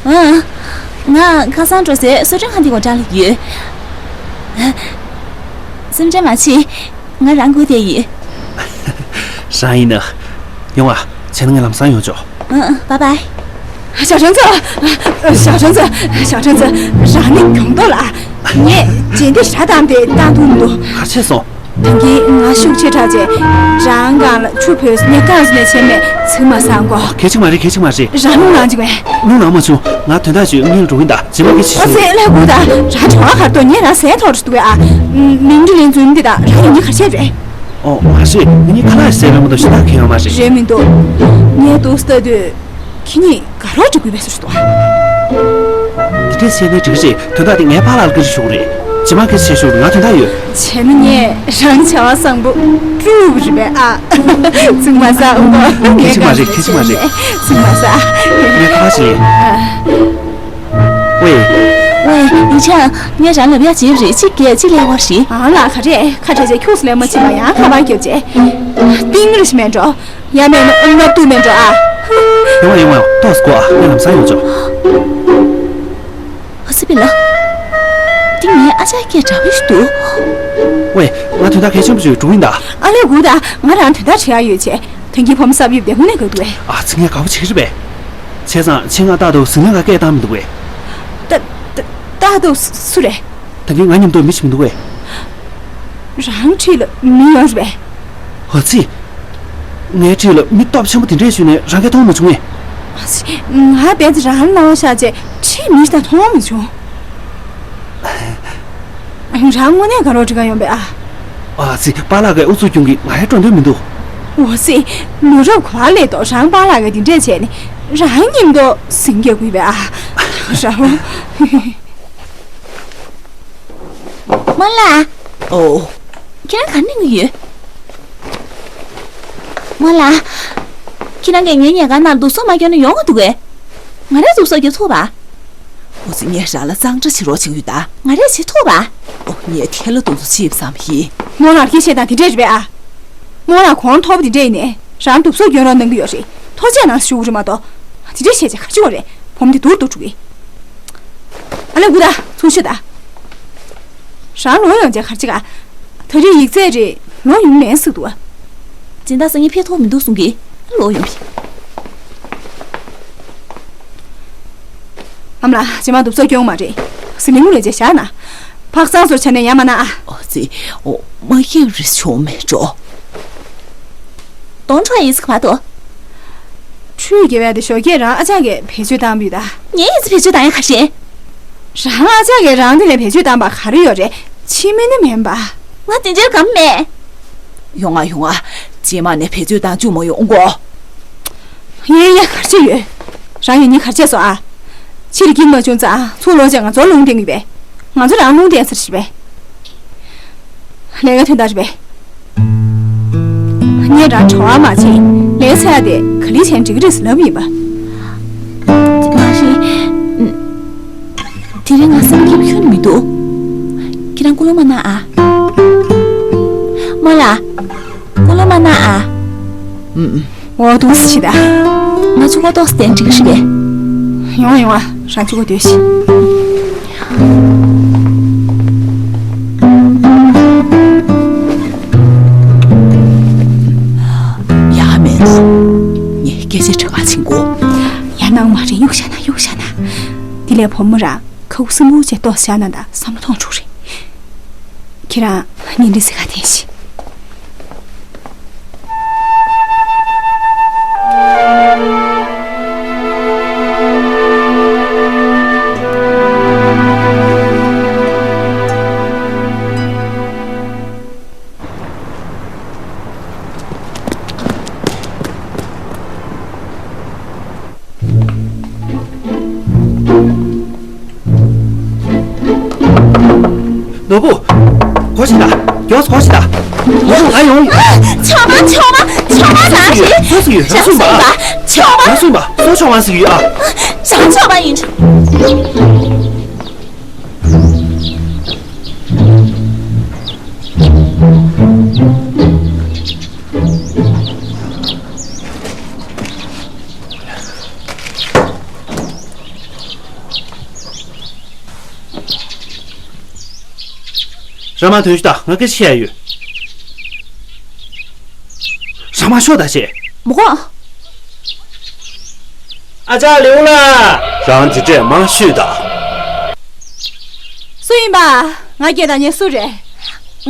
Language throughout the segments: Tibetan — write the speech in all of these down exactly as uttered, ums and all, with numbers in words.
ཨང་། ང་ཁ་སང་འགྲོ་སའི་གསོལ་མགྲོན་ཁང་འདི་གོ་འགྲམ་ལ་ཡོད། སེམས་ཁྲལ་མ་བྱེད། ང་རང་སྒུག་བསྡད་ཡོད། རང་ཡིན་ན། ཡོང་ཨ། བྱས་ན་ངས་ལམ་སང་ཡོང་ཆོག་ཨང་ཨང་། བཱའི་བཱའི། ཞའོ་ཁྲེན་ཙེ། ཞའོ་ཁྲེན་ཙེ། ཞའོ་ཁྲེན་ཙེ། རང་ནི་གྱོང་ཐོག་ལ། ངས་རྗེས་འདེད་ཞེ་དྲག་བཏང་སྟེ་བཏང་ཐུབ་མི་འདུག་ག་རེ་བྱས་སོང་། ད་གིན་ང་ཤུགས་ཆེ་དྲགས་བྱས། རང་སྒང་ལ་ཆུ་བོས་ངས་རྐང་བཙུགས་ནས་བྱས་མེད་ཚིག་མ་ཟ་གོ་གལ་ཆེ་མ་རེད། གལ་ཆེ་མ་རེད། རང་རླུང་ལངས་ཅིག་མེད། རླུང་ལངས་མ་བྱུང་། ང་དོན་དག་ཅིག་ཡོད། སྔོན་ལ་འགྲོ་གིན་གདའ། རྗེས་མ་སྐད་ཆ་ཨ་ཞུ། ཙེ་ལྷ་དགུ་ད། རང་བྲེལ་བ་ག་རེ་འདུག་ངས་རང་ཟས་ཐོག་རེ་འདུག་གས་ཨ། མིང་འདྲི་ལན་རྫུན་འདི་དང་རང་ཡིན་ནི་ག་རེ་བྱས་རེད། ཨོ་མ་རེད། ང་གཉིས་ཁ་ལག་ཟས་པའི་མ་གཏོགས་ཞེ་དྲག་གང་ཡང་ཡོད་མ་རེད། རེད་མི་འདུག་ངས་འདུག་ལྟ་དུས། ཁྱེད་གཉིས་དགའ་རོགས་འགྲིག་དགོས་པའི་བཟོ་ཞིག་འདུག་དེ་འདྲས་བཤད་ན་འགྲིག་གི་རེད། དོན་དག་དེ་ངའི་པཱ་ལགས་ལ་བཀའ་འདྲི་ཞུ་དགོས་རེད། རྗེས་མ་སྐད་ཆ་བཤད་ཞོར་ང་དོན་དག་ཡོད། བྱས་ན་ངས་རང་བྱ་བ་བཟང་པོ་སྤྲུགས་པ་རེད་པས་ཨ། ཚིག་མ་ཟ་འོ། གལ་ཆེ་མ་རེད། གལ་ཆེ་མ་རེད། ཚིག་མ་ཟ། ངས་ཁ་པར་ཞིག་ལེན། ཝེ། ཝེ། ཡིག་ཆ། ངས་རང་ལབ་ཡག་བྱས་པ་རེད། གཅིག་རྒྱལ་གཅིག་ལེགས་པ་རེད། ཨང་ལགས་ག་རེ། ཁ་བྲལ་རྗེས་ཁྱུག་ཙམ་ལས་མ་ཕྱིན་པ་ཡང་ཁ་པར་རྒྱབ་རྗེས། ཏིང་རེ་ཞིག་མེད་འགྲོ། ཡང་མེད་ན་ཨུམ་ལབ་ཏུ་མེད་འགྲོ་ཨ། ཡོང་བ་ཡོང་བ་ཡོང་། ཏོག་ཙམ་སྒུག་ཨ། ངས་ལམ་སང་ཡོང་ཆོག་ཨ་སི་པི་ལ། འདི་ངའི་ཨ་ཅག་སྐད་འདྲ་བོ་ཞིག་འདུག་ཝེ། ང་དོན་དག་གལ་ཆེན་པོ་ཞིག་འགྲོ་གི་ཡིན་ད། ཨ་ལས་སྒུག་ད། ང་རང་དོན་དག་དྲི་ཡག་ཡོད་བྱས། ཐེངས་གི་ཕོ་མོ་གསར་ཡུལ་དེ་དངོས་གནས་དགའ་འདུག་ཨེ། ཨ་ཙི་ངས་དགའ་པོ་བྱེད་ཀྱི་རེད་པས། བྱས་ཙང་ཁྱེད་ང་ཏག་ཏག་ཟིང་ལ་ག་སྐད་བཏང་མི་འདུག་གས། ཏག་ཏག་ཏག་ཏག་སུ་རེད། ད་གིན་ང་མཉམ་དུ་མི་ཞིག་མི་འདུག་གས། རང་འཁྲིས་ལ་མི་ཡོད་རེད་པས། ཨ་ཙི། ངའི་འཁྲིས་ལ་མི་སྟོབས་ཆེན་པོ་དེ་འདྲས་ཞུས་ནས་རང་སྐད་མཐོང་མ་བྱུང་ངས། ཨ་ཙི། ང་རྦད་དེ་རང་ལ་སྣང་བ་ཤར་བྱས་འཁྲིས་མི་ཞིག་དང་མཐོང་མ་བྱུང་། རང་དངོས་གནས་དགའ་རོགས་འགྲིག་ག་ཡོང་པས་ཨ། ཨ་ཙི། པཱ་ལགས་ཀྱིས་ཨུ་ཚུགས་རྒྱུན་གྱིས་ང་ཡང་སྤྲོ་འདོད་མི་འདུག་འོ་ཙི། ལོ་རབས་ག་པར་སླེབས་དོ་རང་པཱ་ལགས་ཀྱིས་འདི་འདྲས་བྱས་ནས་རང་མཉམ་དུ་ཟིང་སྐྱོ་དགོས་པས་ཨ། རང་། རྨོ་ལགས། ཨོ། ཁྱེད་རང་ག་ནས་ཡོང་གི་ཡོད། རྨོ་ལགས། ཁྱེད་རང་གིས་ངའི་ཉལ་ཁང་ནང་ལ་དུག་སོགས་མ་བརྒྱབ་ན་ཡོང་གི་འདུག་གས། ང་རས་དུག་སོགས་བརྒྱབ་ཐུབ་པ། འོ་ཙི། ངས་རང་ལ་གཙང་སྦྲ་བྱེད་རོགས་བྱེད་ཀྱི་ཡོད་ད། ང་རས་བྱེད་ཐུབ་པ། ཨོ། ངས་ཐལ་ལ་དུག་སོགས་བྱེད་བསམ་ཡིན། རྨོ་ལགས་སྐད་ཆ་དང་དེ་འདྲས་རེད་པས་ཨ། རྨོ་ལགས་གོང་མཐོ་པོ་དེ་འདྲས་ཡིན་ནས་རང་དུག་སོགས་སྐྱོན་རོགས་གནང་གི་ཡོད་རེད། ཐུགས་རྗེ་གནང་ཞུ་གི་རེད་མ་གཏོགས། དེ་འདྲས་བཤད་བྱས་ག་རེ་བྱེད་དགོས་རེད། བུ་མོ་དེ་སྡུག་ཏུ་འགྲོ་གི། ཨ་ལས་སྒུག་ད། ཚུར་ཤོག་ད། རང་ལོག་ཡོང་བྱས་ག་རེ་བྱེད་ག་ད་རེས་ཡིག་ཚད་རེད། ལོག་ཡོང་མེད་ཟེར་འདུག་ཨ། སྦྱིན་བདག་སང་ཉིན་ཕེབས་ཐུབ་མི་འདུག་གསུང་གི། ལོག་ཡོང་གི། ཨ་མ་ལགས། རྗེས་མ་དུག་སོགས་སྐྱོན་མ་རེད། ཟི་ལིང་ངུ་ལས་བྱས་བཞག་ན། ཕག་ཚང་ཚོར་ཆ་ནས་ཡ་མ་ན་ཨ། ཨོ་ཙི། ཨོ། མ་ཤེས་རེ་ཆོག་མེད་འགྲོ། དོན་འཕྲོ་ཡིས་ག་པ་དོ། ཁྲུས་དགེ་བས་དེ་ཞོགས་ཀས་རང་ཨ་ཅག་གིས་བེད་སྤྱོད་བཏང་བུད་ད། ངས་ཡིས་བེད་སྤྱོད་བཏང་ཡ་ག་ཤེད། རང་ཨ་ཅག་གིས་རང་དེ་ལས་བེད་སྤྱོད་བཏང་པ་ག་རེ་ཡོད་རེད། ཕྱི་མི་ནི་མིན་པ། ང་དེ་འདྲའི་གམ་མེད། ཡོང་ང་ཡོང་ང་། རྗེས་མ་ནས་བེད་སྤྱོད་བཏང་བཅུག་མ་ཡོང་གོ། ཡེ་ཡེ་ག་རེ་བྱས་ཡོད། རང་ཡིན་ནི་ག་རེ་བྱས་སོང་ཨ། ཕྱིར་འགྱིག་མ་བྱུང་ཙང་ཚུར་ལོག་བྱས་ང་ཚོར་ལུང་བསྟན་གི་པས། ང་ཚོ་རང་ལུང་བསྟན་ཚར་ཤི་པས། ལས་ཀ་དོན་དག་རེད་པས། ངས་རང་བྲོ་བ་མ་བྱེད། ལས་ཚད་དེ་ག་ལེར་བྱས་འགྲིག་གི་རེད་ཟེར་ལབ་ཡིན་པ། མ་རེད། དེ་རིང་ང་སེམས་སྐྱིད་ཁྱོན་མི་འདུག་ཁྱེད་རང་ཀུན་སློང་མ་གནང་ཨ། རྨོ་ལགས། ཀུན་སློང་མ་གནང་ཨ། ཨུམ། འོ་འདུག་སེ་ཤི་ད། ང་ཚོ་ལ་ཏོག་ཙམ་འགྲིག་གི་རེད་པས། ཡོང་ཡོང་ཨ། རང་ཚུགས་པ་སྡོད་ཤིག་ཡ་མེད་ལ། ངས་སྐད་ཆ་དྲི་བ་ཕྱིན་གོ། ཡ་ནང་མ་རེད། གཡུག་བཞག་ན་གཡུག་བཞག་ན། དེ་ལས་བུ་མོ་རང་ཁ་ཁུ་སིམ་པོ་བྱས་ཏོག་ཙམ་བཞག་ན་ད་བསམ་བློ་ཐོངས་འགྲོ་རེད། ཁྱེད་རང་ཉིན་རེ་ཟི་ཁ་འཐེན་ཤིག་ནོར་བུ། གོ་ཞིག་ལ། མགྱོགས་སུ་གོ་ཞིག་ལ། ནོར་བུ། ང་ཡོང་། ཆོག་མ་ཆོག་མ་ཆོག་མ་ཟ་ཞིག་སོ་སོ་ཡོད། རང་སུན་པ། ཆོག་མ། རང་སུན་པ། སོ་ཆོག་མ་ཟིག་ཡོད་ཨ། རང་ཆོག་མ་ཡིན། རང་མ་ཐོན་ཤོག་དང་། ང་སྐད་ཆ་བཤད་ཡ་ཡོད། རང་མ་ཤོག་དང་བཤད། མོ་གོ། ཨ་ཅག་ལེའུ་ལགས། རང་དེ་འདྲས་མ་ཤོད་དང་། སུ་ཡིན་པ། ང་སྐད་དང་ཉན་སུ་རེད།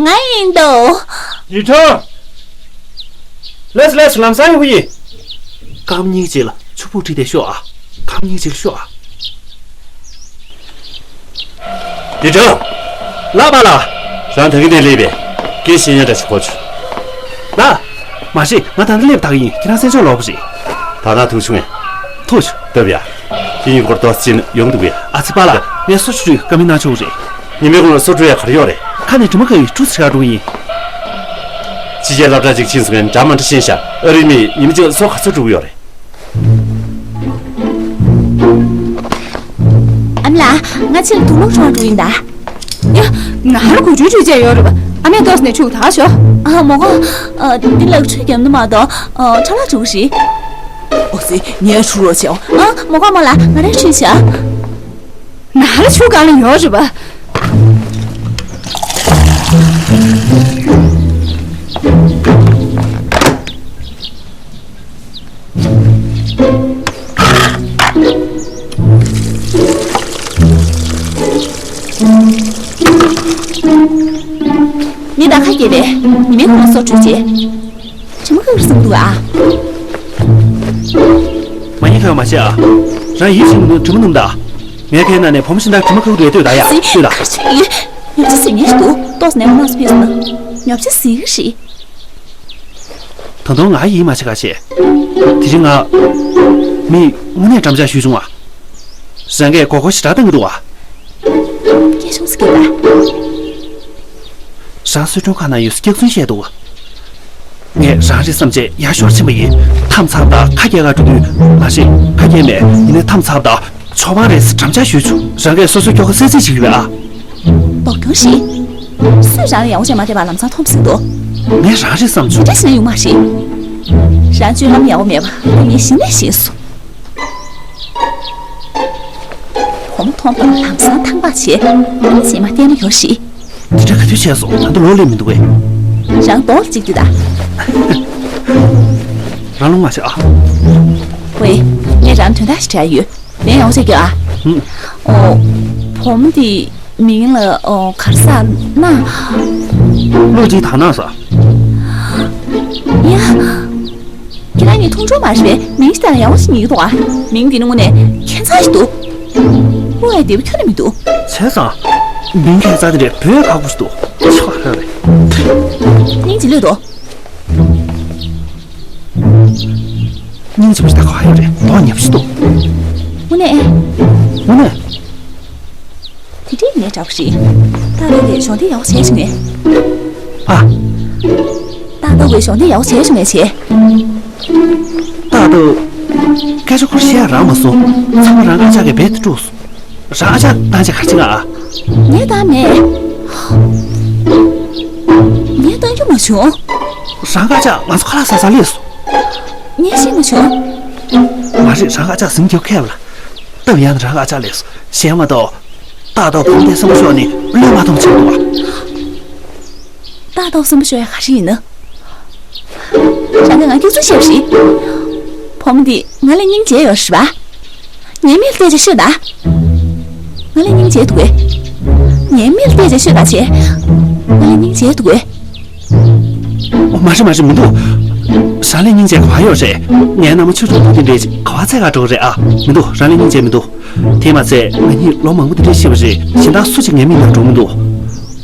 ང་ཡིན་དོ། ཡིག་ཐང་། ལས་ལས་ལམ་སང་ཡོང་གི་ཡིན། སྐར་མ་གཉིས་ཀྱི་རྗེས་ལ་ཕྱུག་པོ་ཁྲིད་དེ་ཤོག་ཨ། སྐར་མ་གཉིས་ཀྱི་རྗེས་ལ་ཤོག་ཨ། ཡིག་ཐང་། ལགས་པ་ལགས། རང་ད་གིན་ནས་སླེབས་པས། སྐད་བཤད་ཉན་འདྲ་ཞིག་གོ་བྱུང་། ལགས། མ་རེད། ང་ད་ལྟ་སླེབས་ད་གི་ཡིན། ཁྱེད་རང་གསན་ཕྱོགས་ལོག་པ་རེད། ད་ལྟ་ཐུག་བྱུང་ངས། ཐུག་བྱུང་། སྟབས་ཡག་ཁྱེད་གཉིས་སྐོར་ཏོག་ཙམ་ཡོང་འདུག་གས། ཨ་ཙི་པཱ་ལགས། ངས་སོ་ཆུ་ཁྲུས་བཀའ་མོལ་གནང་ཆོག་གི་རེད། ཉི་མའི་གུང་ལ་སོ་བཀྲུ་ཡ་ག་རེ་ཡོད་རེད། ཁ་ནས་དྲི་མ་ཁ་ཡི་བཀྲུ་ཚིག་ག་འགྲོ་གི་ཡིན། ཕྱི་རྒྱལ་སློབ་གྲྭ་གཅིག་ཕྱིན་སོང་ངས་འདྲ་མ་འདྲ་ཤེས་ཤག་ཨ་རིའི་མིས་ཉི་མ་གཅིག་ལ་སོ་ག་ཚོད་བཀྲུ་གི་ཡོད་རེད། ཨ་མ་ལགས། ང་ཕྱིར་དུག་སློག་འཕྲོ་བརླག་འགྲོ་ཡིན་ད། ཡ། ང་ཧར་གོ་ཆུ་ཁྲུས་བྱས་ཡོད་རེད་པ། ཨ་མས་ཏོག་ཙམ་ནས་ཁྲུས་ད་ཤོག་ཨ་མོ་གོ། ཨ། འདི་ལག་ཁྲུས་རྒྱབ་ན་མ་གཏོགས། ཨ། ཁྲ་ལག་བྱུག་ཤིག་ཨོ་ཙི། ངས་ཁྲུས་རོགས་བྱེད། ཨ། མོ་གོ་མོ་ལ་ང་རང་ཁྲུས་བྱ། ང་ཧར་ཆུ་གང་ལ་ཡོད་རེད་པ། ངས་ད་ཁ་སྐྱེས་པས། ཉི་མའི་ཁོང་སོ་བཀྲུས་བྱས། དྲི་མ་ཁ་ཁར་སོང་འདུག་ཨ། མ་ཉེས་ཁ་མ་བྱེད་ཨ། རང་ཡིད་ཆེས་མི་འདུག་དྲི་མ་སྣོམ་ད། ངས་ཁའི་ནང་ནས་བུ་མོ་གཞན་དག་དྲི་མ་ཁ་ཁུ་རེ་ལྟོས་ད་ཡ། ལྟོས་ད། ཉོབ་ཆ་ཟིག་ཉེས་འདུག་ཏོག་ཙམ་ནས་མ་སྤེལ་སོང་ན། ཉོབ་ཆ་ཟིག་རེད། ད་དུང་ང་ཡིད་མ་ཆེས་ཁ་བྱེད། དེ་རིང་ང་མི་དངོས་གནས་འགྲམ་ལྕག་གཞུས་བྱུང་བ། རང་གིས་མགོ་སྐོར་ཞེ་དྲག་བཏང་གི་འདུག་བ། སྐད་ཆུང་ཟིག་གིས་ད། རང་གསོལ་མགྲོན་ཁང་ནང་ཡོད་ས་སྐྱག་རྫུན་བཤད་འདུག་ངས་རང་རེད་བསམ་བྱས་ཡར་ཤོར་ཕྱིན་པ་ཡིན། མཚམས་ཚར་བ་དང་ཁ་རྒྱག་ག་འགྲོ་དུས། མ་རེད། ཁ་རྒྱག་མེད། ཡིན་ནའི་མཚམས་ཚར་བ་དང་ཆོག་མ་རེད་ཟེར་འགྲམ་ལྕག་གཞུས་བྱུང་། རང་གིས་སོ་སོའི་སྐྱོ་ཁ་སེལ་རྩིས་བྱེད་ཀྱི་ཡོད་ཨ། མདོག་ཁྱོད་ཤི། སུས་རང་ལ་ཡག་པོ་བྱས་མ་བསྡད་པ་ལམ་སང་མཐོང་སྲིད་དོ། ངས་རང་རེད་བསམ་བྱུང་། དེ་འདྲ་བྱས་ན་ཡོང་མ་རེད། རང་སྤྱོད་ལམ་ཡག་པོ་མེད་པ་ངས་གཞི་ནས་ཤེས་སོང་། བུ་མོ་མཐོང་ཐོས་ལམ་སང་ཐང་པ་བྱས། ཨ་ནི་བྱས་མ་བསྟན་ན་ཡོད་ཤི། དེ་འདྲ་ག་དུས་བྱས་སོང་། ད་དུང་ལོག་སླེབས་མི་འདུག་གས། རང་རྡོག་གཅིག་དེ་ད། རང་ལོང་མ་བྱེད་ཨ། ཝེ། ངས་རང་དོན་དག་ཞིག་དྲི་ཡ་ཡོད། ལན་ཡག་པོ་བྱས་རྒྱོབ་ཨ། ཧུམ། ཨོ། བུ་མོ་དེ་མིང་ལ་ཨོ་ག་རེ་ཟེར་ན། བློ་གཅིག་དག་ན་ཟེར། ཡ། ཁྱེད་རང་གཉིས་མཐོང་གྲོལ་མ་རེད་པས། མིང་ཞིག་ལྟ་ན་ཡག་པོ་ཞིག་རྙེད་ཀྱི་འདུག་ཨ། མིང་འདི་ནི་དངོས་གནས་ཁྱད་མཚར་ཞིག་འདུག་བློ་ཡ་བདེ་པོ་ཁྱོན་ནས་མི་འདུག་བྱས་ཙང་། མིང་ཁྱད་མཚར་དེ་འདྲས་འབོད་ཡ་ཁག་པོ་ཞིག་འདུག་ཆོག་རེད་རེད། སྙིང་རྗེ་ལོས་འདུག་སྙིང་རྗེ་པོ་ཞིག་ད་ག་ཡོད་རེད། མདོག་ཉེས་པོ་ཞིག་འདུག་དངོས་གནས། དངོས་གནས། དེ་འདྲའི་ངས་འདྲ་པོ་རེད། ཏག་ཏག་གིས་གཞོགས་འདེགས་ཡག་པོ་བྱས་བྱུང་ངས། ཨ། ཏག་ཏག་གིས་གཞོགས་འདེགས་ཡག་པོ་བྱས་བྱུང་ངས་བྱས། ཏག་ཏག་སྐད་ཆ་ཁོ་བཤད་ཡ་རག་མ་སོང་། ཚང་མ་རང་ཨ་ཅག་གིས་རྦད་དེ་དཀྲུགས་སོང་། རང་ཨ་ཅག་བཏང་བྱས་ག་རེ་བྱེད་ང་ཨ། ངས་བཏང་མེད། ངས་བཏང་རྒྱུ་མ་བྱུང་། རང་ཨ་ཅག་ང་ཚོ་ཁ་ལག་ཟ་ས་སླེབས་སོང་། ངས་ཤེས་མ་བྱུང་། མ་རེད། རང་ཨ་ཅག་ཟིང་རྒྱབ་ཁེལ་བ་ལ། སྟབས་ཡག་ན་རང་ཨ་ཅག་སླེབས་སོང་། གཞན་མ་གཏོགས། ཏག་ཏག་བུ་མོ་དེ་བསམ་བློ་ཤོར་ནས་བློས་མ་ཐོངས་བྱེད་འདུག་བ། ཏག་ཏག་བསམ་བློ་ཤོར་ཡ་ག་རེ་ཡིན་ན། རང་གིས་ང་སྐྱག་རྫུན་བཤད་པ་རེད། བུ་མོ་འདི་ང་ལ་སྙིང་རྗེ་ཡོད་རེད་པ། ངའི་མིག་ལ་བལྟས་བྱས་ཤོད་ད། ང་ལ་སྙིང་རྗེ་འདུག་གས། ངའི་མིག་ལ་བལྟས་བྱས་ཤོད་ད་བྱས། ང་ལ་སྙིང་རྗེ་འདུག་གས། ཨོ། མ་རེད་མ་རེད། མི་འདུག་རང་ལ་སྙིང་རྗེ་ག་པར་ཡོད་རེད། ངའི་མནའ་མ་ཆུ་གྲོགས་པོ་དེ་འདྲས་ཅིག་ག་པར་འཚོལ་ག་འགྲོ་གི་རེད་ཨ། མི་འདུག་རང་ལ་སྙིང་རྗེ་མི་འདུག་དེས་མ་ཚད་ང་གཉིས་ལོ་མང་པོ་དེ་འདྲས་ཕྱིན་པ་རེད། གཞན་དག་སུ་གཅིག་ངའི་མིག་ནང་འགྲོ་མི་འདུག་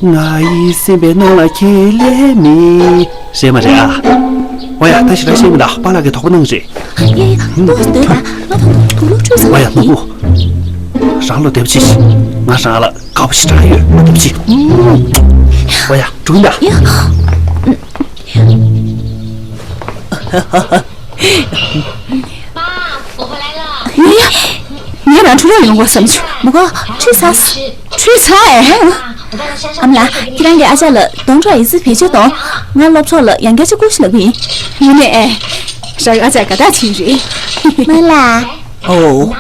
ང་ཡི་སེམས་པའི་ནང་ལ་ཁྱེད་ལས་མེད། རེད་མ་རེད་ཨ། འོ་ཡ། ད་ཞེ་དྲག་བཤད་མི་འདུག་པཱ་ལགས་ཀྱིས་དོགས་པ་གནང་རེད། ཡ་ཡ། ཏོག་ཙམ་སྡོད་ད། ང་ད་དུང་དུག་སློག་འཕྲོས་ཚར་བ་ཡིན། འོ་ཡ། ནོར་བུ། རང་བློ་བདེ་པོ་བྱེད་ཤིག་ང་རང་ལ་དགའ་པོ་ཞེ་དྲག་ཡོད། བློ་བདེ་པོ་བྱེད། འོ་ཡ། འགྲོ་གི་ཡིན་ད། ཡ། ཡ་ཡ། ངས་རང་ཁྲུས་ལ་ཡོང་དགོས་བསམ་བྱུང་། མ་གོ། ཁྲུས་ཚར། ཁྲུས་ཚར་ཨེ། ཨ་མ་ལགས། ཁྱེད་རང་གི་ཨ་ཅག་ལ་གདོང་གྲོགས་ཡིན་ཚུལ་བེད་སྤྱོད་གཏོང་། ང་སློབ་གྲོགས་ལ་ཡང་བསྐྱར་གཅིག་སྐུར་ཞིག་ལབ་ཀྱི་ཡིན། ཡིན་ནས་ཨེ། རང་ཨ་ཅག་དགའ་ཐག་ཆོད་རེད། མ་ལགས། ཨོ།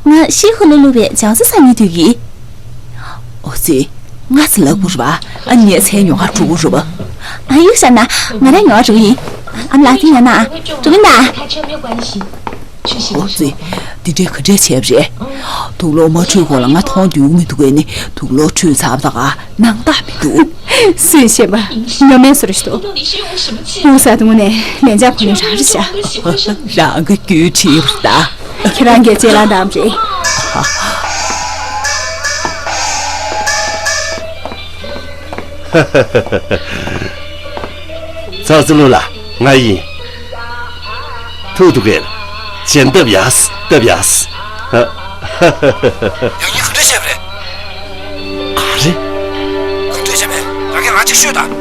ང་ཤི་ཧུ་ལུ་ལུ་བའི་ཅང་ཙེ་སང་ཉིན་དུས་ཀྱི། ཨོ་ཙི། ང་ཚོ་ལགས་པོ་རེད་པ། ཨ་ནི་ཚའི་ཉོ་གར་འགྲོ་གི་རེད་པ། ཨ་ཡུག་ཤ་ན་ང་རང་ཉོ་གར་འགྲོ་གི་ཡིན། ཨ་མ་ལགས་ཀྱི་ཉོ་ན་ཨ་འགྲོ་གི་ན། ཨོ་ཙི། འདི་འདྲའི་ག་འདྲས་བྱས་པ་རེད། དུག་ལོག་མ་འཁྲུད་གོང་ལ་ང་མཐོང་འདོད་མི་འདུག་གས་ནི་དུག་ལོག་འཁྲུད་ཚར་བ་དང་ང་སྣང་དག་མི་འདུག་སུས་བཤད་པ། ཉོ་མེད་སོ་རེ་ཞིག་འདུག་ཨོ་ས་དུང་ནས་ལན་ཆགས་ཕོ་ནི་རང་རེད་ཤག་རང་གི་རྒྱུད་ཁྲིད་པ་ད། ཁྱེད་རང་གིས་ལྕེ་ལ་བསྡམས་རེད། ཚ་ཚ་ལོ་ལ་ང་ཡིན། ཐུག་ཐུག་གེར། ཇན་སྟབས་ཡག་སྟབས་ཡག་ཡང་ཡིན་ག་འདྲ་བྱས་པ་རེད། ག་རེ། ག་འདྲ་བྱས་པས་རང་གིས་ང་ཅིག་ཤོད་དང་།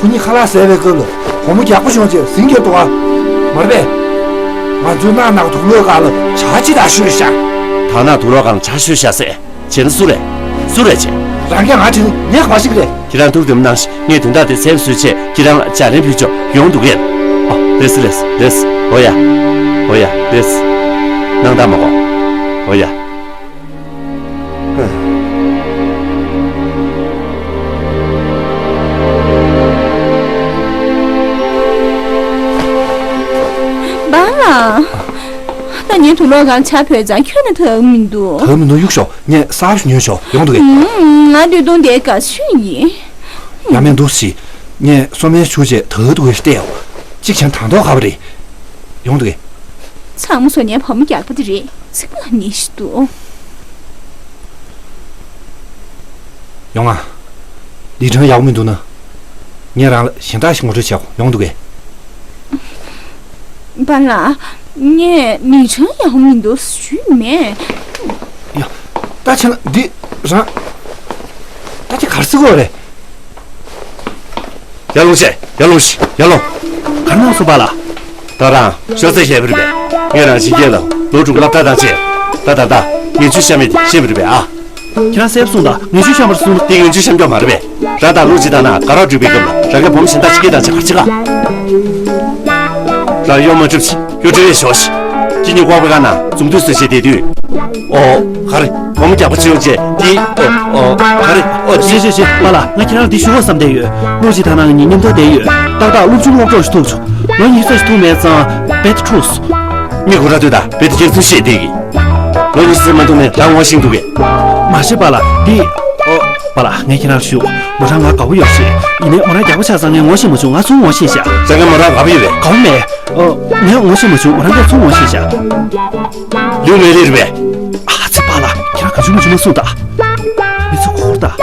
ཁོ་གཉིས་ཁ་ལག་ཟས་པའི་སྐབས་ལ་སྒོར་མོ་རྒྱག་པོ་བྱུང་རྗེས་ཟིང་གེར་འདུག་ཨ། མ་རེད་པས། ང་ཚོའི་ནག་ནག་དུག་ལོག་སྒང་ལ་ཇ་ཅིག་དང་བཤོས་ཤག་ད་ནག་དུག་ལོག་སྒང་ལ་ཇ་བཤོས་ཤག་ཟེར། བྱས་ན་སུ་རེད། སུ་རེད་བྱས། རང་གིས་ང་དྲིས་ན་ངས་ག་པར་ཤེས་ཀྱི་རེད། ཁྱེད་རང་ཐུགས་བདེ་མོ་གནང་ཞིག་ངས་དོན་དག་དེ་སེལ་བཟོས་བྱས་ཁྱེད་རང་ལ་ལྗགས་ལན་ཕུལ་ཆོག་ཡོང་འདུག་གས། ཨོ་ལེས་ལེས་ལེས། འོ་ཡ། འོ་ཡ་ལེས། སྣང་དག་མ་གོ་འོ་ཡ། པཱ་ལགས། ད་ངས་དུག་ལོག་སྒང་ཇ་ཕུལ་ཙང་ཁྱོན་ནས་དགའ་མི་འདུག་དགའ་མི་འདུག་གཡུག་ཞོག་ངས་གསར་པ་ཞིག་ཉོས་ཤོག་ཡོང་འདུག་གས། ཨུམ། ང་དུས་ཐུང་དེ་དགའ་ཤོས་ཡིན། ཡ་མེད་འདུག་སི། ངས་སོ་མའི་ཆུ་བཅས་དགའ་འདུག་གས་བལྟས་ཡོ། གཅིག་བྱས་ན་དང་ཐོག་ཁ་བ་རེད། ཡོང་འདུག་གས། ཚང་མ་བཟོ་ཉན་བུ་མོ་རྒྱགས་པ་དེ་རེད། ཚིག་པ་ནི་ཞིག་འདུག་ཡོང་ང་། ལི་ཁྲང་ཡག་པོ་མི་འདུག་ན། ངས་རང་ལ་གཞན་དག་ཞིག་ངོ་སྤྲོད་བྱེད་དགོས་ཡོང་འདུག་གས། པཱ་ལགས། ངས་ལི་ཁྲང་ཡག་པོ་མི་འདུག་ཞུས་མེད། ཡ། ད་བྱས་ན་འདི་རང་། ད་ཁྱེད་ག་རེ་ཟེར་གྱི་ཡོད་རེད། ཡར་ལོངས་ཤིག་ཡར་ལོངས་ཤིག་ཡར་ལོངས། ག་རེ་གནང་སོང་པཱ་ལགས། ད་རང་ཤོག་ཚད་བཤད་པ་རེད་པས། ངས་རང་ཕྱི་རྒྱལ་ལ་ལོ་དྲུག་སློབ་གྲྭ་དང་བཅས། ད་ད་ད་ངན་ཇུས་བཤམས་མེད་དེ་ཤེས་པ་རེད་པས་ཨ། ཁྱེད་རང་གསལ་པོ་གསུངས་དང་ངན་ཇུས་བཤམས་པར་གསུངས། དེ་ངན་ཇུས་བཤམས་རྒྱུ་མ་རེད་པས། རང་དང་ལུག་ཅིག་དང་ན་དགའ་རབ་འགྲུལ་པའི་སྐབས་ལ་རང་གི་བུ་མོ་གཞན་དག་ཕྱི་རྒྱལ་དང་བཅས་ག་རེ་བྱེད་ག་རང་གཡོག་མ་སྒྲུབ་ཤིག་གཡོག་སྒྲུབ་པའི་ཞོགས་ཤིག་ཁྱེད་གཉིས་ཀོག་པའི་ཁ་ན་འཛུམ་མདངས་བཟོས་བྱས་བསྡད་དུས། ཨོ། ག་རེ། བུ་མོ་རྒྱགས་པ་ཅི་ཡོང་བྱས་དེ། ཨོ། ཨོ། ག་རེ། ཨོ། ཤེས་ཤེས་ཤེས་པཱ་ལགས། ང་ཁྱེད་རང་འདི་ཞུ་བ་བསམ་བསྡད་ཡོད། ལུག་ཅིག་དང་ན་ང་གཉིས་མཉམ་དུ་བསྡད་ཡོད། ཏག་ཏག་སློབ་ཆུང་སློབ་གྲོགས་ཤིག་ཐུག་བྱུང་། ལོ་ཉི་ཤུ་རྩ་གཅིག་ཐུག་མེད་ཙང་བེད་ཁྲུས། མི་ཁོ་ར་ལྟོས་དང་བེད་ཁྱེར་ཚུལ་ཤེས་བསྡད་གི། ལོ་ཉི་ཤུ་རྩ་གཅིག་མ་ཐུག་ནས་རང་ངོ་ཤེས་འདུག་གས། མ་ཤེས་པཱ་ལགས་འདི། ཨོ། པཱ་ལགས་ངས་ཁྱེད་རང་ཞུ། མོ་རང་ང་དགའ་པོ་ཡོད་ཤེས། ཡིན་ནའི་མོ་རང་རྒྱགས་པ་ཆགས་ཙང་ངས་ངོ་ཤེས་མ་བྱུང་། ང་ཚོ་ངོ་ཤེས་ཤག་རང་གིས་མོ་རང་དགའ་པོ་ཡོད་པས། དགའ་པོ་མེད། ཨོ། ངས་ངོ་ཤེས་མ་བྱུང་། མོ་རང་ངས་ཚོ་ངོ་ཤེས་ཤག་ལིའུ་མེ་ལི་རེད་པས། ཨ་ཙི་པཱ་ལགས་ཁྱེད་རང་ག་ཅུང་མ་ཅུང་མ་གསུངས་དང་། མི་ཚོ་འཁོར་དང་།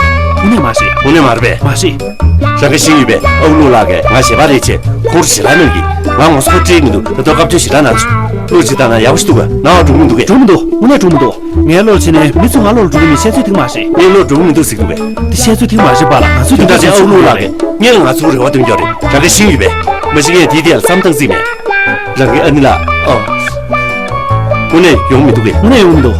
དངོས་གནས་མ་རེད། དངོས་གནས་མ་རེད་པས། མ་རེད། རང་གིས་ཤེས་ཡོད་པས། ཨའུ་ལུ་ལགས་ཀྱིས་ང་ཞལ་པར་རེ་བྱས་ཁོར་ཞེ་དྲག་གནང་གིས། ང་ངོ་སོ་ཁོ་སྤྲད་མི་འདུག་ད་དུང་བཀའ་བཀྱོན་ཞེ་དྲག་གནང་བྱུང་། ལུག་ཅིག་དང་ན་ཡག་པོ་ཞིག་འདུག་ག་ནང་བ་འགྲོ་མི་འདུག་གས། འགྲོ་མི་འདུག་དངོས་གནས་འགྲོ་མི་འདུག་ངའི་བློར་བྱས་ནས་མི་ཚོ་ང་བློར་འགྲོ་གི་མེད། བཤད་ཚོད་ཐིག་མ་རེད། ངའི་བློར་འགྲོ་གི་མི་འདུག་ཟེར་གི་འདུག་གས། དེ་བཤད་ཚོད་ཐིག་མ་རེད་པཱ་ལགས། ང་ཚོའི་དོན་དག་དེ་ཨའུ་ལུ་ལགས་ཀྱིས་སྔོན་ལ་ང་ཚོར་རེ་བ་བཏོན་རྒྱུ་རེད། རང་གིས་ཤེས་ཡོད་པས། མ་གཞི་ངས་དེའི་ཐད་ལ་བསམ་བཏང་རྩིས་མེད། རང་གི་ཨ་ནེ་ལགས། ཨོ། དངོས་གནས་ཡོང་མི་འདུག་གས། དངོས་གནས་ཡོང་མི་འདུག་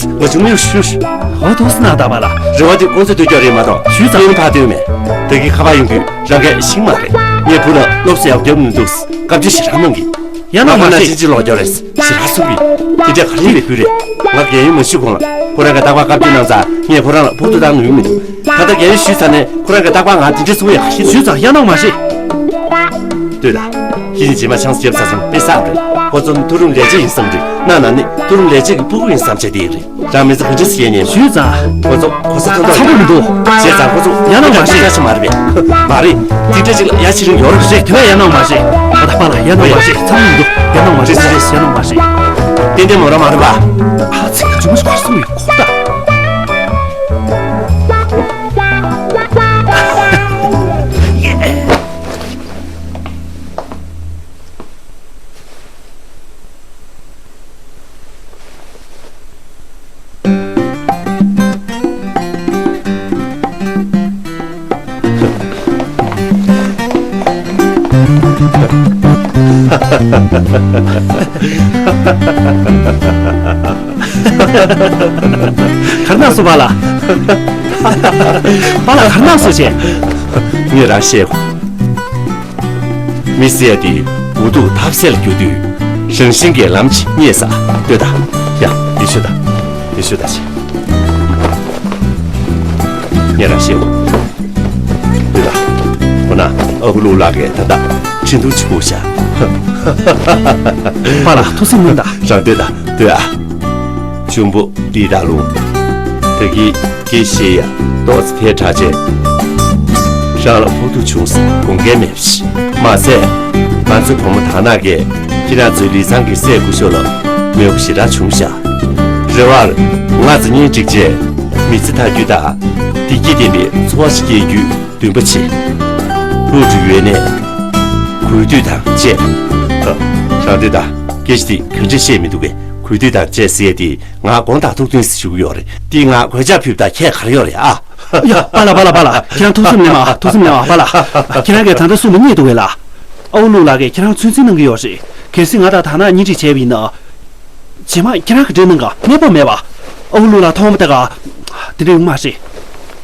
ང་ཅུང་མི་ཞུ་ཞུ། ཨོ་དུ་སི་ན་ད་པཱ་ལགས། རེ་བ་དེ་ཁོང་ཚོས་གཏོད་རྒྱུ་རེད་མ་གཏོགས། ཞུས་ཙང་། ངས་ཕར་སྟོན་མེད། ད་གིན་ཁ་པར་ཡོང་དུས་རང་གིས་ཤེས་མ་རེད། ངའི་བུ་ལ་སློབ་གསོ་ཡག་རྒྱབ་མི་འདུག་བཀའ་བཀྱོན་ཞེ་དྲག་གནང་གིས། ཡང་ན་མ་ང་ཕ་ན་ཤེས། ཕྱིན་ཅི་ལོག་རྒྱབ་རེད། ཞེ་དྲག་གསུང་གིས། དེ་འདྲ་ག་རེ་ལས་འགུལ་རེད། ང་རྒན་ཡོལ་མ་ཞུས་གོང་ལ་ཁོ་རང་གིས་རྟག་པར་བཀའ་བཀྱོན་གནང་ཙང་ངས་ཁོ་རང་ལ་ཕོག་ཐུག་བཏང་ནུས་མི་འདུག་ད་ལྟ་རྒན་ཡོལ་ཞུས་ཚར་ནས་ཁོ་རང་གིས་རྟག་པར་ང་དེ་འདྲ་གསུང་ཡག་ག་ཤེས། ཞུས་ཙང་ཡང་གནང་མ་ཤེས། ལྟོས་དང་། ཁྱེད་གཉིས་རྗེས་མ་ཆང་ས་བརྒྱབ་ཚར་སོང་དཔེ་བསགས་རེད། ཁོ་ཚོ་ནི་མཐོ་རིམ་ལས་བྱེད་ཡིན་བསམ་རེད། ནང་ན་ནི་མཐོ་རིམ་ལས་བྱེད་ཀྱི་ཕྲུ་གུ་ཡིན་བསམ་བྱས་བསྡད་ཡོད་རེད། རང་མི་ཚེ་ག་འདྲ་སེ་སྐྱེལ་མཁན། ཞུས་ཙང་། ཁོ་ཚོ་གོ་ས་མཐོ་མཐོ་ཚ་པོ་མི་རེད། འདུག་བྱས་ཙང་ཁོ་ཚོ་ཡང་ན་མ་ཤེས། ཡག་ཤོས་མ་རེད་པས། མ་རེད། དེ་འདྲ་ཅིག་ལ་ཡ་ཕྱི་རིང་ཡོད་རེད། རེད། དེ་བས་ཡང་ན་མ་ཤེས། ཨ་ད་པཱ་ལགས་ཡང་ན་མ་ཤེས། ཚ་པོ་མི་འདུག་ཡང་ན་མ་ཤེས། རེད་རེད། ཡང་ན་མ་ཤེས། ཏན་ཏན་མོ་རང་མ་རེད་པ། ཨ་ཙི་ཁ་ཆུང་མ་ཞིག་གར་སོང་ཡོད་ཁོ་ད། གར་ནག་སུ་བ་ལ། པཱ་ལགས་གར་ནག་སུ་བྱས། ངས་རང་བཤད་གོ། མི་ཟེར་ཡ་དེ་འུ་ཐུག་ཐབས་ཟད་ལ་གྱུར་དུས། རང་བཞིན་གྱིས་ལམ་ཅིག་རྙེད་ས། ལྟོས་དང་། ཡ། འདི་ཤོད་དང་། འདི་ཤོད་དང་ཞེས། ངས་རང་ཤེས་འོ། ལྟོས་དང་། འོ་ན་ཨ་ཁུ་ལུག་ལགས་ཀྱིས་ད་ལྟ་ཁྲིན་ཏུའུ་ཆི་ཕུ་ཤ། པཱ་ལགས་ཐུགས་སེམས་མཉམ་དང་། རང་ལྟོས་དང་ལྟོས་ཨ། གཅུང་པོ་འདི་ད་ལུང་། ད་གི་དགེ་བཤེས་ཡ་ཏོག་ཙི་ཐལ་དྲགས་བྱས། རང་ལ་ཕོག་ཐུག་བྱུང་ཟེར་དགོངས་འགལ་མེད་པ་ཞིག་མ་ཟད། ང་ཚོའི་བུ་མོ་དར་ནག་གིས་ཁྱེད་རང་ཚོའི་ལི་ཚང་གི་སྲས་སྐུ་ཞབས་ལ་མོས་པ་ཞེ་དྲག་བྱུང་ཤག་རེ་བར་ང་ཚོ་གཉིས་འགྲིག་བྱས་མི་ཚེ་མཐའ་འཁྱོལ་དང་བདེ་སྐྱིད་ལྡན་པའི་འཚོ་བ་ཞིག་སྐྱེལ་རྒྱུའི་འདུན་པ་བྱེད། ལྷོ་འབྲུག་ཡོད་ནས་གུས་འདུད་དང་བཅས། ཨ། རང་འདོད་དང་སྐད་ཆ་དེ་ག་འདྲ་བཤད་མི་འདུག་གས། གུས་འདུད་དང་བཅས་ཟེར་ཡས་དེ་ང་དགོངས་དག་ཐུགས་མཐུན་ཟེར་ཞུ་གི་ཡོད་རེད། དེ་ང་གོད་ཆག་ཕུད་པ་དང་ཁྱད་ག་རེ་ཡོད་རེད་ཨ། ཡ་པཱ་ལགས་པཱ་ལགས་པཱ་ལགས། ཁྱེད་རང་ཐུགས་སེམས་ནས་མ་ཐུགས་སེམས་ནས་མ་པཱ་ལགས། ཁྱེད་རང་གིས་ད་ལྟ་གསུངས་པ་རྙེད་འདུག་གས་ལགས། ཨ་ཁུ་ལུག་ལགས་ཀྱིས་ཁྱེད་རང་ཚོད་འཛིན་གནང་གི་ཡོད་རེད། གལ་སྲིད་ང་དང་དར་ནག་གཉེན་སྒྲིག་བྱས་པ་ཡིན་ན། རྗེས་མ་ཁྱེད་རང་ག་འདྲས་གནང་ག་མེད་པ་མེད་པ། ཨ་ཁུ་ལུག་ལགས་མཐོང་བ་ད་ག་དེ་འདྲ་ཡོང་མ་རེད།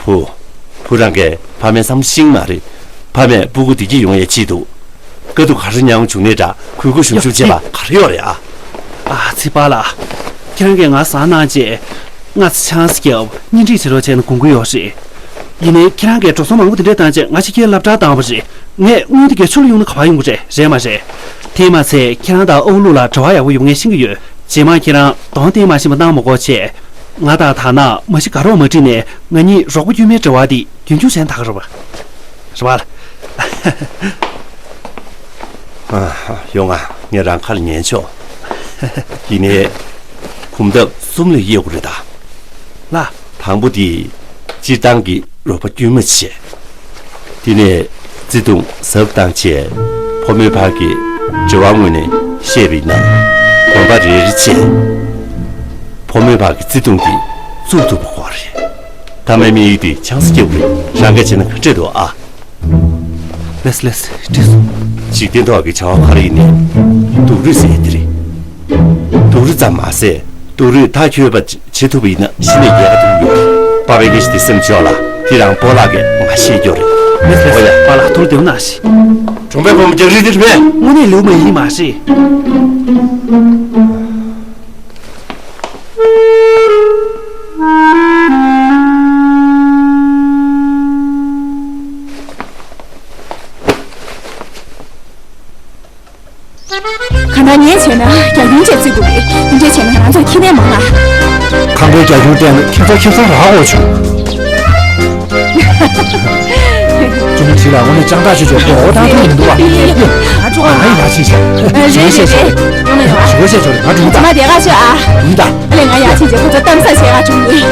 བུ། བུ་རང་གིས་ཕ་མའི་བསམ་བློ་ཤེས་མ་རེད། ཕ་མས་སྤུ་གུ་བདེ་སྐྱིད་ཡོང་ཡའི་ཆེད་དུ། དཀའ་སྡུག་ག་རེ་མྱངས་བྱུང་ནའི་འདྲ་གུས་བཀུར་ཞབས་ཞུ་བྱེད་པ་ག་རེ་ཡོད་རེད་ཨ། ཨ་ཙི་པཱ་ལགས། ཁྱེད་རང་གིས་ང་བཟང་གནང་བྱས། ང་ཚོ་ཆང་ས་བརྒྱབ་གཉེན་སྒྲིག་བྱེད་རོགས་བྱས་ན་དགོངས་ཀྱི་ཡོད་རེད། ཡིན་ནའི་ཁྱེད་རང་གིས་འགྲོ་སོང་མང་པོ་དེ་འདྲས་བཏང་བྱས་ང་ཕྱི་རྒྱལ་སློབ་གྲྭར་བཏང་བ་རེད། ངས་དངུལ་དེ་གས་ཆུ་ལ་གཡུགས་ན་ག་པར་ཡོང་གི་རེད། རེད་མ་རེད། དེས་མ་ཚད་ཁྱེད་རང་དང་ཨ་ཁུ་ལུག་ལགས་འབྲེལ་བ་ཡག་པོ་ཡོད་ངས་ཤེས་ཀྱི་ཡོད། རྗེས་མ་ཁྱེད་རང་གདོང་བསྟན་མ་ཤེས་པ་གནང་མ་དགོས་བྱས། ང་དང་དར་ནག་མ་གཞི་དགའ་རོགས་མ་བསྒྲིགས་ནས་ང་གཉིས་རོགས་པ་དཀྱུས་མའི་འབྲེལ་བ་འདི་རྒྱུན་འཁྱོངས་བྱས་ན་ད་ག་རེད་པ། རེད་པ། ཨ། ཡོང་ང་། ངས་རང་ཁ་ལ་ཉན་ཆོག་ཡིན་ནའི། གོམ་སྟབས་གསུམ་ལ་དབྱེ་དགོས་རེད་ད། ལགས། དང་པོ་དེ། སྤྱིར་བཏང་གི་རོགས་པ་དཀྱུས་མ་བྱས། དེ་ནས་བརྩེ་དུང་ཟབ་བཏང་བྱས། ཕོ་མོའི་བར་གྱི་འབྲེལ་བ་ངོས་ནས་བཤད་པ་ཡིན་ན། གོམ་པ་རེ་རེ་བྱས། ཕོ་མོའི་བར་གྱི་བརྩེ་དུང་དེ་བཙུགས་ཐུབ་པ་དགོས་རེད། མཐའ་མའི་དམིགས་ཡུལ་དེ་ཆང་ས་སྐྱེལ་དགོས་རེད། རང་གིས་བྱས་ན་ག་འདྲས་འདུག་ཨ། ལགས་ལགས། འགྲིག་སོང་། འཇིག་རྟེན་ཐོག་གི་བྱ་བ་ག་རེ་ཡིན་ནའི། སྡུག་རུས་ཟེར་ཡས་དེ་རེད། སྡུག་རུས་ཙམ་མ་ཟད། སྡུག་རུས་མཐའ་འཁྱོལ་བ་བྱེད་ཐུབ་པ་ཡིན་ན་གཞི་ནས་རྒྱལ་ཁ་ཐོབ་ཀྱི་ཡོད་རེད། པ་ཕའི་སྐད་ཆ་དེ་སེམས་ཆོག་ལ། དེ་རང་སྤོ་ལགས་ཀྱིས་མ་ཤེས་རྒྱུ་རེད། ལགས་ལགས། འོ་ཡ། པཱ་ལགས་ཐུགས་བདེ་པོ་གནང་ཞིག་གྲོང་པའི་བུ་མོ་རྒྱག་རེས་དེ་རེད་པས། དངོས་གནས་ལེའུ་མ་ཡིན་མ་རེད། གང་ལྟར་ངས་བྱས་ན་རྒྱ་ཁྱོན་ཅིག་བརྩི་དགོས་རེད། འདི་འདྲས་བྱས་ན་ང་ཚོར་ཁེ་ཕན་མང་ང་། ཁང་པའི་རྒྱ་ཁྱོན་བལྟས་ན་ཁེ་བཟང་ཁེ་བཟང་རག་འོ་བྱུང་། ཅུང་ཅི་ལ་དངོས་གནས་ཅང་ཏྲ་ཆུ་ཆུ་གོ་འོ་ཐང་ཐང་མི་འདུག་བ། ཨ་ཅོ་ཨ་ཡི་ལ་ཕྱིན་ཤག་རེད་རེད་རེད། ཡོང་ན་ཡོང་ཨ། ཞུ་བ་བཤད་ཆོག་རེད། ང་འགྲོ་ད། ང་དེ་ག་ཤོད་ཨ། འགྲོ་ད། ཨ་ལས་ང་ཡར་ཕྱིན་རྗེས་ཁོ་ཚོ་གཏམ་བཟང་བཤད་ག་འགྲོ་ཡིན།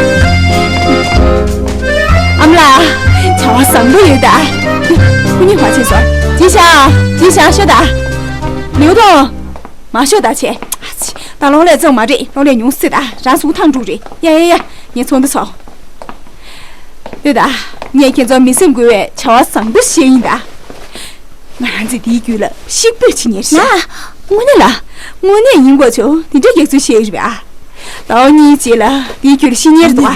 ཨ་མ་ལགས། བྱ་བ་བཟང་པོ་ཡོད་ད། ཁོ་གཉིས་ཕར་ཕྱིན་སོང་། ཅི་ཤག་ཅི་ཤག་ཤོད་ད། ལིའུ་ཐུང་། མ་ཤོད་ད་བྱས། ད་གློག་ཀླད་བཙོང་མ་རེད། གློག་ཀླད་ཉུང་སྲིད་ད། རང་ཟུག་ཐང་དཀྲུག་རེད། ཡ་ཡ་ཡ། ངས་ཚོགས་འདུ་ཚོགས། ལྟོས་ད། ངས་ཁྱེད་ཚོ་མི་སེམས་འགུལ་བའི་བྱ་བ་བཟང་པོ་བཤད་ཡིན་ད། ང་རང་ཚོས་དེའི་རྒྱུད་ལ་གཤིག་པོས་ཕྱི་ཉེར་ཤག་དངོས་གནས་ལ། དངོས་གནས་ཡིན་དགོས་ཆོག་དེ་འདྲ་རྒྱག་ཚུལ་བཤད་ཡོད་རེད་པས། ཟླ་བ་གཉིས་རྗེས་ལ་དེའི་རྒྱུད་ལ་ཤི་ཉེར་འདུག་ཨ།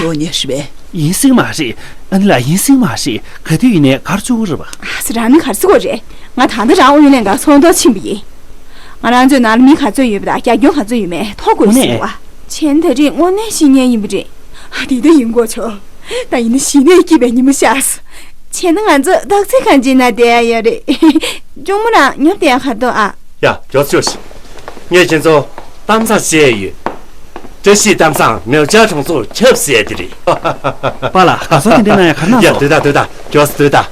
ཡིན་སྲིད་མ་རེད། ཨ་ནི་ལ་ཡིན་སྲིད་མ་རེད། ག་དུས་ཡིན་ནའི་གར་བཅུག་གི་རེད་པ། ཨ་ཙི། རང་ནི་གར་བཅུག་གི་རེད། ང་ད་ལྟ་རང་ཨུ་ཡོན་ལྷན་ཁང་ཚོགས་གཙོར་ཕྱིན་པ་ཡིན། ང་རང་ཚོའི་ནང་ལ་མི་ག་ཚོད་ཡོད་པ་དང་རྒྱ་ཁྱོན་ག་ཚོད་ཡོད་མེད་ཐོ་འགོད་ཟེར་བ། བྱས་ན་ད་རེས་དངོས་གནས་ཤི་ཉེན་ཡིན་པ་རེད། ཨ། དེ་ལྟ་ཡིན་དགོས་ཆོག་ད་ཡིན་ན་ཞི་གནས་སྐྱིད་པའི་ཉིན་མོ་ཤར་སོང་། བྱས་ན་ང་ཚོ་རྟག་རྩེད་ཁང་གཅིག་ནང་བསྡད་ཡ་ཡོད་རེད། གཅུང་མོ་རང་ཉོབ་བསྡད་ཡ་ག་རེ་འདུག་ཨ། ཡ། མགྱོགས་ཤོག་ཤིག་ངས་ཁྱེད་ཚོ་གཏམ་བཟང་བཤད་ཡོད། བཀྲ་ཤིས་གཏམ་བཟང་མེའོ་ཅཱ་གྲོང་ཚོར་ཁྱབ་ཟེར་དེ་རེད། པཱ་ལགས། ག་ཚོད་དེ་འདྲ་གནང་ཡ་ག་རེ་གནང་ཡ། སོང་། སྡོད་ད་སྡོད་ད། མགྱོགས་སེ་སྡོད་ད།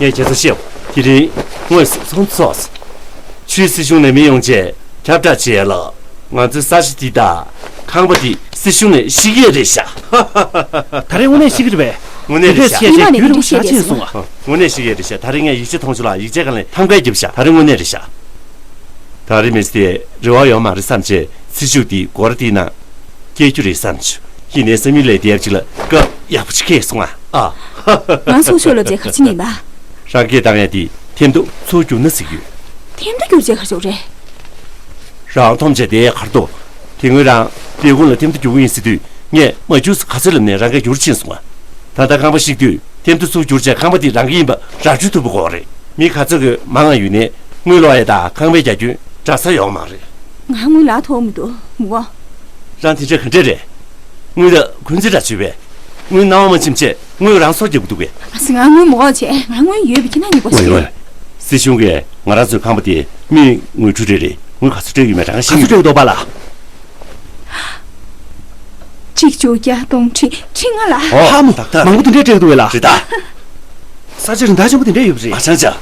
ངས་ཁྱེད་ཚོ་བཤད། དེ་རིང་དངོས་སུ་ཚོགས་འདུ་ཚོགས། ཆུའི་སྲིད་གཞུང་ནས་མི་ཡོང་བྱས་ཁྱབ་བསྒྲགས་བྱས་ལ། ང་ཚོའི་ས་གཞི་འདི་དང་ཁང་པ་འདི་སྲིད་གཞུང་ནས་བཤིག་ཡས་རེད་ཤག་ད་རེས་དངོས་གནས་བཤིག་གི་རེད་པས། དངོས་གནས་རེད་ཤག་དེ་འདྲས་བཤད་བྱས་རྒྱུན་རིང་པོ་ཞེ་དྲག་ཕྱིན་སོང་ང་། དངོས་གནས་བཤིག་ཡས་རེད་ཤག་ད་རེས་ངས་ཡིག་ཆ་མཐོང་བྱུང་ལ། ཡིག་ཆའི་སྒང་ལ་ཐམ་ག་བརྒྱབ་ཤག་ད་རེས་དངོས་གནས་རེད་ཤག་ད་རེས་མི་ཚེ་དེ་རེ་བ་ཡོད་མ་རེད་བསམ་བྱས་ཚེ་མཇུག་འདི་སྒོ་ར་འདིའི་ནང་སྐྱེལ་རྒྱུ་རེད་བསམ་བྱུང་། ཡིན་ནའི་བསམ་ཡུལ་ལས་འདས་པ་ཅིག་ལ་སྐབས་ཡག་པོ་ཅིག་འཁེལ་སོང་ང་། ཨ། ང་ཚོ་ཤོ་ལོ་ཅེ་ག་ཅི་ཉན་པ། རང་སྐད་བཏང་ཡ་དེ་ཐེམ་ཐོ་ཚུར་བསྒྱུར་ན་ཟེར་གྱི་ཡོད། ཐེམ་ཐོ་བསྒྱུར་བྱས་ག་ཞོག་རེད། རང་འཐོམ་བྱས་བསྡད་ཡ་ག་རེ་འདུག་དེ་སྔོན་རང་སྦས་ཁུངས་ལ་ཐེམ་ཐོ་བསྒྱུར་གྱི་ཡིན་ཟེར་དུས་ངས་མ་བསྒྱུར་ཟེར་ག་ཚོད་ལབ་ནའི་རང་སྐད་བསྒྱུར་ཕྱིན་སོང་ང་། ད་ལྟ་ཁང་པ་བཤིག་དུས་ཐེམ་ཐོ་ཚུར་བསྒྱུར་བྱས་ཁང་པ་དེ་རང་གི་ཡིན་པ་ར་སྤྲོད་ཐུབ་པ་དགོས་རེད། མི་ག་ཚོད་ཀྱི་མང་ང་ཡོད་ནའི་དངུལ་ལོག་ཡ་དང་ཁང་པའི་རྒྱ་ཁྱོན་འདྲ་ས་ཡོད་མ་རེད། ང་དངུལ་ལག་ཐོགས་མི་འདུག་མུ་གོ། རང་དེ་འདྲ་ག་འདྲས་རེད། དངུལ་ད་གུན་ཚེ་འདྲ་བྱོས་པས། དངུལ་སྣང་བ་མ་ཕྱིན་ཆད་དངུལ་རང་སྲོག་སྐྱབས་ཀྱི་འདུག་གས། ཨ་ཙི། ང་དངུལ་མི་དགོས་བྱས། ང་དངུལ་ཡོད་པའི་ཁྱེད་རང་གཉིས་པོ་ཞིག་ཡོད། སྲིད་གཞུང་གིས་ང་རང་ཚོའི་ཁང་པ་དེ་མིས་དངུལ་འཁྲུ་རེད་རེད། དངུལ་ག་ཚོད་སྤྲད་ཡོད་མེད་རང་ཤེས་ཀྱི་འདུག་པ་ལ། གཅིག་བཅུ་བརྒྱ་སྟོང་ཁྲི་ཁྲི་ལྔ་ལ། ཨོ། ཧ་མོ། ཏག་ཏག་མང་པོ་དེ་འདྲས་སྤྲད་འདུག་བས་ལ། རེད་ད། ས་ཆ་རི་མདའ་ཆེན་པོ་དེ་འདྲས་ཡོད་པ་རེད། ཨ་ཅང་ཅང་།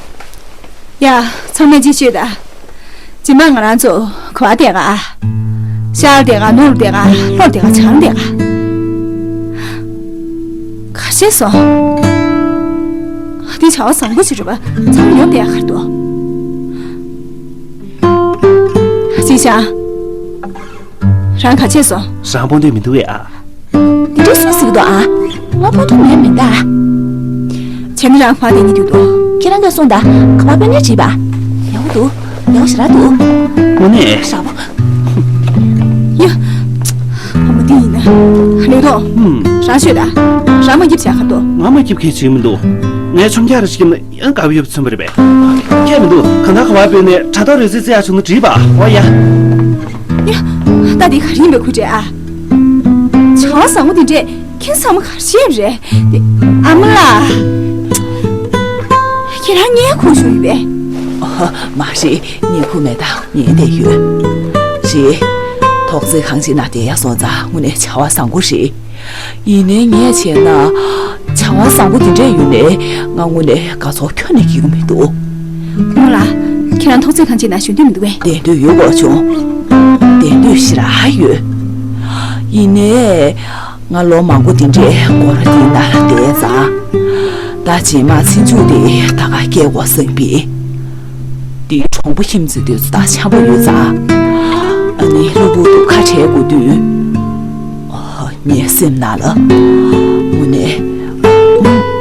ཡ། ཚང་མས་ཅིག་ཤོད་ད། རྗེས་མ་ང་རང་ཚོ་ག་བ་བསྡད་ག། ཤར་བསྡད་ག། ནུབ་བསྡད་ག། ལྷོ་བསྡད་ག། བྱང་བསྡད་ག། ག་བྱས་སོང་། འདི་བྱ་བ་བཟང་པོ་ཞིག་རེད་པ། ཚང་མ་ཡོང་བསྡད་ག་གར་འདུག་ཅི་ཤང་། རང་ག་བྱས་སོང་། རང་སྤོང་འདོད་མི་འདུག་གས་ཨ། དེ་འདྲ་སུས་ཟེར་གི་འདུག་ཨ། ང་སྤོང་ཐུབ་མེད་མིན་ད། བྱས་ན་རང་ག་བ་བསྡད་སྙིང་འདོད་འདུག་ཁྱེད་རང་གིས་གསུངས་ད། ག་བ་དཔེ་ནས་བྲིས་པ། ཡག་པོ་འདུག་ཡག་པོ་ཞེ་དྲག་འདུག་དངོས་གནས། ཞག་པོ། ཡ། ཨ་མ་འདི་ཡིན་ན། ལེགས་མཐོང་། ཧུམ། རང་ཤོད་ད། རང་མ་སྐྱིབས་བྱས་ག་འདུག་ང་མ་སྐྱིབས་མཁན་ཞིག་མི་འདུག་ངས་ཆུང་རྒྱག་རེ་ཞིག་ན་ཡང་དགའ་པོ་ཡོད་པ་མཚོན་པ་རེད་པས། ཁྱད་མི་འདུག་གང་ལྟར་ག་བ་བོད་ནས་དྲ་ཐོག་རོལ་རྩེད་རྩེ་ཡག་བྱུང་ན་འགྲིག་པ། འོ་ཡ། ཡ། ད་འདི་ག་རེ་ཡིན་པའི་ཁུལ་རེད་ཨ། བྱ་བ་བཟང་པོ་འདི་འདྲས་ཁྱེད་ཚང་མ་ག་རེ་བཤད་རེད། འདི་ཨ་མ་ལགས། ཁྱེད་རང་ངའི་ཁུག་བཞུགས་ཡོད་པས། མ་རེད། ངའི་ཁུག་མེད་ད། ངས་བསྡད་ཡོད། རེད། ཐོག་བརྩེགས་ཁང་ཆེན་ནང་བསྡད་ཡག་སོང་ཙང་དངོས་གནས་བྱ་བ་བཟང་པོ་རེད། ཡིན་ནའི་ངས་བྱས་ན། བྱ་བ་བཟང་པོ་འདི་འདྲས་ཡོད་ནའི་ང་དངོས་གནས་དགའ་ཚོར་ཁྱོན་ནས་སྐྱེ་གི་མི་འདུག་རྨོ་ལགས། ཁྱེད་རང་ཐོག་བརྩེགས་ཁང་ཆེན་ནང་བཞུགས་འདོད་མི་འདུག་གས། བསྡད་འདོད་ཡོད་དགོས་བྱུང་། བསྡད་འདོད་ཞེ་དྲག་ཡོད། ཡིན་ནའི། ང་ལོ་མང་པོ་འདི་འདྲས་སྒོ་ར་འདིའི་ནང་ལ་བསྡད་ཙང་། ད་རྗེས་མ་ཚེ་མཇུག་དེ་ད་ག་སྐྱེལ་དགོས་བསམ་པས། འདིའི་གྲོང་པ་ཁྱིམ་མཚེས་དེ་ཚོ་དང་འཆམ་པོ་ཡོད་ཙང་། ཨ་ནི་གློ་བུར་དུ་ཁ་བྲལ་དགོས་དུས། ཨོ། ངའི་སེམས་ནང་ལ། དངོས་གནས།